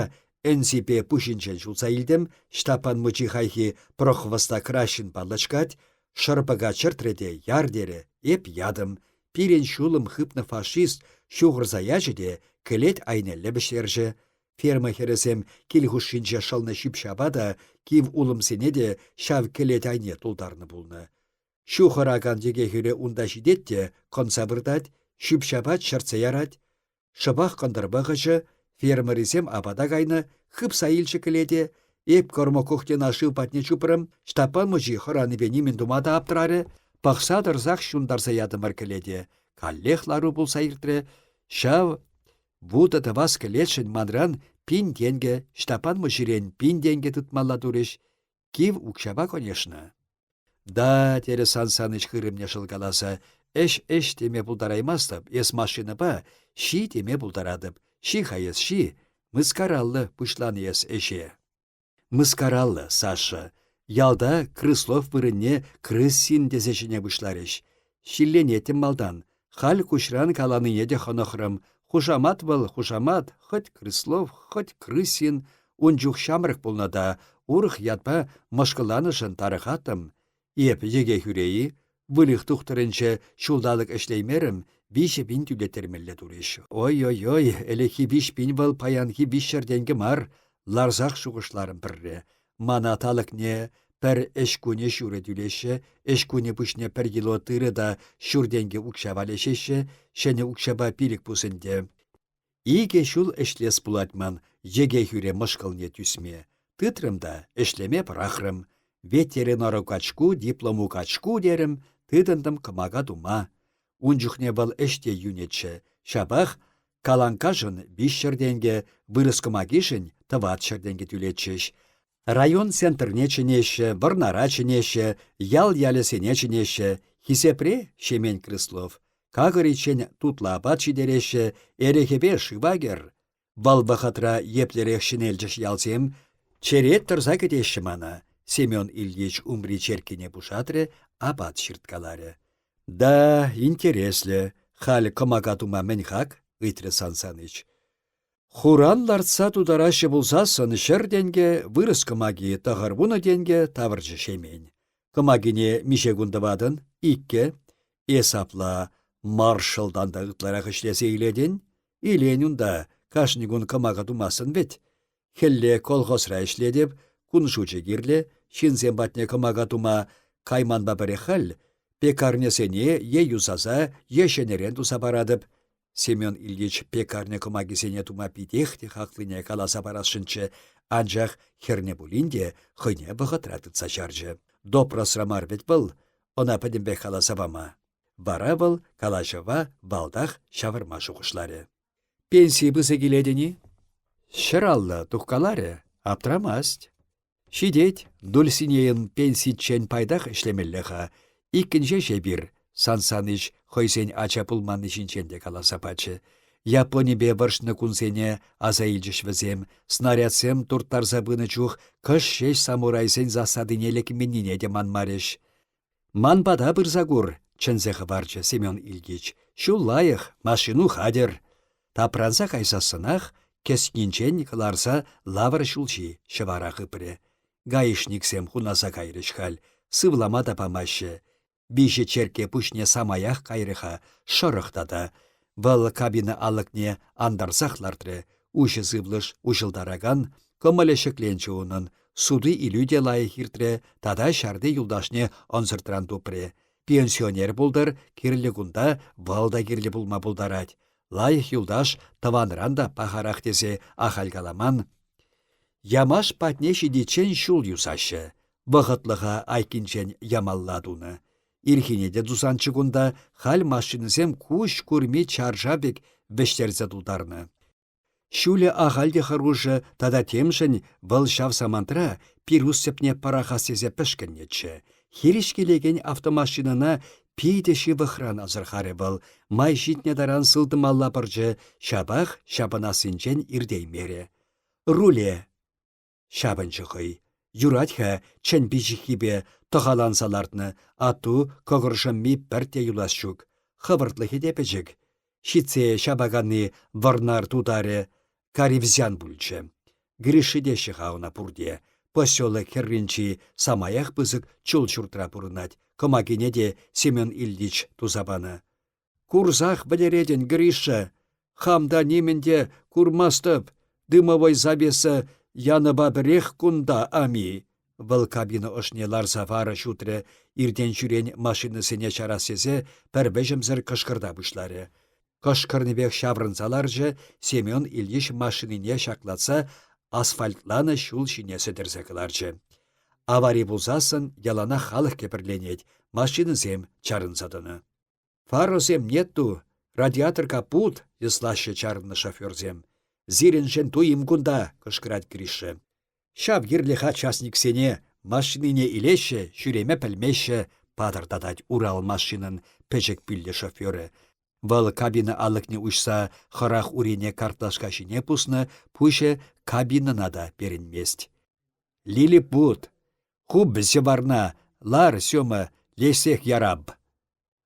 ӗнсипе пуҫӗнчен ҫулса илтӗм, Ҫтаппан мучи хайхи прохвоста краҫҫынпа лӑчкать, шӑрпӑка чӗртрӗ те яр терӗ, эп ятӑм. Пирӗн ҫулӑм хыпнӑ фашист ҫухӑрса ячӗ те кӗлет айнелле вӗҫтерчӗ. Ферма хӗрӗсем кил хушшинче шӑлнӑ ҫӳп-ҫапа та, кив улӑмсене те ҫав кӗлет айне тултарнӑ пулнӑ. Ҫухӑракан йӗке хӳре унта ҫитет те кӑнса выртать, ҫӳп-ҫапа чӗртсе ярать. Шӑпах кӑнтӑр вӑхӑчӗ, фермӑрисем апата кайнӑ, хыпса илчӗ кӗлете. Эп кормокухньӑна шыв патне чупрӑм, Ҫтаппан мучи хӑранипе нимӗн тума та аптрарӗ. Пӑхса тӑрсах ҫунтарса ятӑмӑр кӗлете. Каллех лару пулса иртрӗ. Ҫав вутӑ тӑвас кӗлетшӗн манран пин тенкӗ, Ҫтаппан мучирен пин тенкӗ тытмалла турӗҫ. Кив укҫапа, конечно. Да, терӗ Сан Саныч хырӑмне шӑлкаласа, ӗҫ ӗҫ теме пултараймастӑп, эс машинӑпа ҫи теме пултаратӑп. Ҫи-ха эс, ҫи. Мыскараллӑ пуҫланӑ эс ӗҫе. Мыскараллӑ, Саша. Ялта Крыслов вырӑнне Крысин тесе чӗне пуҫларӗҫ. Ҫилленеттӗм малтан. Халь куҫран каланине те хӑнӑхрӑм. Хушамат вӑл, хушамат, хӑть Крыслов, хӑть Крысин. Ун чух ҫамрӑк пулнӑ та, урӑх ятпа мӑшкӑлланӑшӑн тарӑхаттӑм. Эп йӗке хӳре-и? Выльӑх тухтӑрӗнче ҫулталӑк ӗҫлеймерӗм, 3000 тӳлеттермелле турӗҫ. Ой-ой-ой, ӗлӗкхи 3000 вӑл паянхи 300 тенкӗ мар, ларсах шухӑшларӑм пӗрре. Мана талӑкне пӗр ӗҫ кунӗ ҫурӑ тӳлеҫҫӗ, ӗҫ кунӗ пуҫне пӗр кило тырӑ та ҫур тенкӗ укҫа валеҫеҫҫӗ, ҫӗнӗ укҫапа пилӗк пус ӗнтӗ. Икӗ ҫул ӗҫлес пулать ман йӗке хӳре мӑшкӑлне тӳсме. Тытрӑм та ӗҫлеме пӑрахрӑм. Ветеринару качку, диплому качку терӗм, тытӑнтӑм кӑмака тума. Ун чухне вӑл ӗҫ те йӳнӗччӗ. Ҫапах каланккашӑн 300 тенкӗ, вырӑс кӑмакишӗн 400 тенкӗ тӳлетчӗҫ. Район центрне чӗнеҫҫӗ, Вӑрнара чӗнеҫҫӗ, ял ялӗсене чӗнеҫҫӗ. Хисепре Ҫемен Крыслов. Какӑриччен тутлӑ апат ҫитереҫҫӗ, эрехӗпе шыва кӗр. Вӑл вӑхӑтра еплерех ҫӗнелчӗҫ ялсем. Черет тӑрса кӗтеҫҫӗ мана. Семен Ильич умри черккине пушатрӗ, апат ҫырткаларӗ. Да, интереслӗ. Халь кӑмака тума мӗн хак? ыйтрӗ Сан Саныч. Хуран лартса тутараҫҫӗ пулсассӑн ҫӗр тенкӗ, вырӑс кӑмаки тӑхӑрвунӑ тенкӗ тавӑрчӗ Ҫемен. Кӑмакине миҫе кун тӑватӑн? Иккӗ. Эс апла маршалтан та ытларах ӗҫлесе илетӗн? Илен унта, кашни кун кӑмака тумастӑн вӗт. Хӗлле колхозра ӗҫлетӗп, кун шучӗ кирлӗ, ҫынсем патне кӑмака тума. Кайманпа пӗрех халь пекарньӑсене е юсаса, е ҫӗнӗрен туса паратӑп. Семен Ильич пекарня кӑмакисене тума питех те хаклине каласа парасшӑнччӗ, анчах хӗрнӗ пулин те хӑйне вӑхӑтра тытса чарчӗ. Допросра мар вӗт вӑл, ӑна пӗтӗмпех каласа пама. Вара вӑл калаҫӑва валтах ҫавӑрма шухӑшларӗ. Пенси пысӑк илетӗн-и? 150 тухкаларӗ, аптрамасть. Ҫитет, Дульсинейӑн пенсиччен пайтах ӗҫлемелле-ха. Иккӗн ҫеҫ эпир, Сан Саныч хӑйсен ача пулманни ҫинчен те каласа пачӗ. Японипе вӑрҫнӑ кунсене аса илчӗҫ вӗсем, снарядсем турттарса пынӑ чух кӑшт ҫеҫ самурайсен засадине лекменнине те манмарӗҫ. «Ман пата пырса кур», — чӗнсе хӑварчӗ Семен Ильич. «Ҫул лайӑх, машину хатӗр». Тапранса кайсассӑнах кӗсйинчен кӑларса лавр ҫулҫи ҫӑвара хыпрӗ. Гаишниксем хунаса кайрӗҫ халь, сывлама та памаҫҫӗ. Виҫӗ черкке пуҫне самаях кайрӗ-ха, шӑрӑх тата. Вӑл кабина алӑкне антарсах лартрӗ, уҫӑ сывлӑш уҫӑлтаракан кӑмӑлӗ ҫӗкленчӗ унӑн, суту-илӳ те лайӑх иртрӗ тата ҫарти юлташне ӑнсӑртран тупрӗ. Пенсионер пултӑр, кирлӗ кунта вӑл та кирлӗ пулма пултарать. Лайӑх юлташ тӑванран та пахарах тесе ахаль каламан. Ямаш патне ҫитиччен ҫул юсаҫҫӗ. Вӑхӑтлӑха айккинчен ямалла тунӑ. Ирхине те тусанччӗ кунта, халь машинӑсем куҫ курми чаршав пек вӗҫтерсе тултарнӑ. Ҫулӗ ахаль те хӑрушӑ тата темшӗн вӑл ҫав самантра пирус тӗпне пӑрахас тесе пӗшкӗннӗччӗ. Хирӗҫ килекен автомашинӑна питӗ ҫывӑхран асӑрхарӗ вӑл, май ҫитнӗ таран сылтӑмалла пӑрчӗ, ҫапах ҫапӑнассинчен иртеймерӗ. Руле Ҫапӑнчӗ хӑй. Юрать-ха чӗн пиҫиххипе тӑхаланса лартнӑ, атту кӑкӑр шӑмми пӗртте юлас ҫук. Хӑвӑртлӑхӗ те пӗчӗк. Ҫитсе ҫапаканни Вӑрнар тутарӗ Каривзян пулчӗ. Гриши теҫҫӗ-ха ӑна пурте. Поселок хӗрринчи самаях пысӑк чул ҫуртра пурӑнать. Кӑмакине те Семен Ильич туса панӑ. Курсах вӗлеретӗн, Гриша. Хам та нимӗн те курмастӑп. Дымовой завеса янӑпа пӗрех кунта, ами. Вӑл кабина ӑшне ларса фара ҫутрӗ, иртен-ҫӳрен машинӑсене чарас тесе пӗр вӗҫӗмсӗр кӑшкӑрта пуҫларӗ. Кӑшкӑрнипех ҫаврӑнса ларчӗ, Семен Ильич машинине ҫаклатса асфальтланӑ ҫул ҫине сӗтӗрсе кӑларчӗ. Авари пулсассӑн яланах халӑх кӗпӗрленет, машинӑсем чарӑнса тӑнӑ. Фарӑсем нету, радиатор капут, йӑслаҫҫӗ чарӑннӑ шоферсем. Сирӗншӗн туйӑм кунта, кӑшкӑрать Гриша. Ҫав кирлӗ-ха частниксене, машинине илеҫҫӗ, ҫӳреме пӗлмеҫҫӗ, патӑртатать Урал машинӑн пӗчӗк пӳллӗ шоферӗ. Вӑл кабина алӑкне уҫса хӑрах урине картлашка ҫине пуснӑ, пуҫӗ кабинӑна та перӗнмест. Лилипут, Ху варна, лар, Сёма, леҫсех ярап.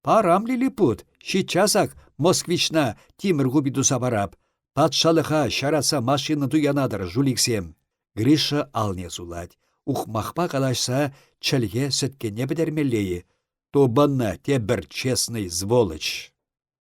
Парам, Лилипут, ҫиччасах москвична тимӗр купи туса парап. Патшалӑха ҫаратса машина туянатӑр, жуликсем. Гриша алне сулать. Ухмахпа калаҫса чӗлхе сӗткенне пӗтермелле-и? Тупӑннӑ тепӗр честный сволочь.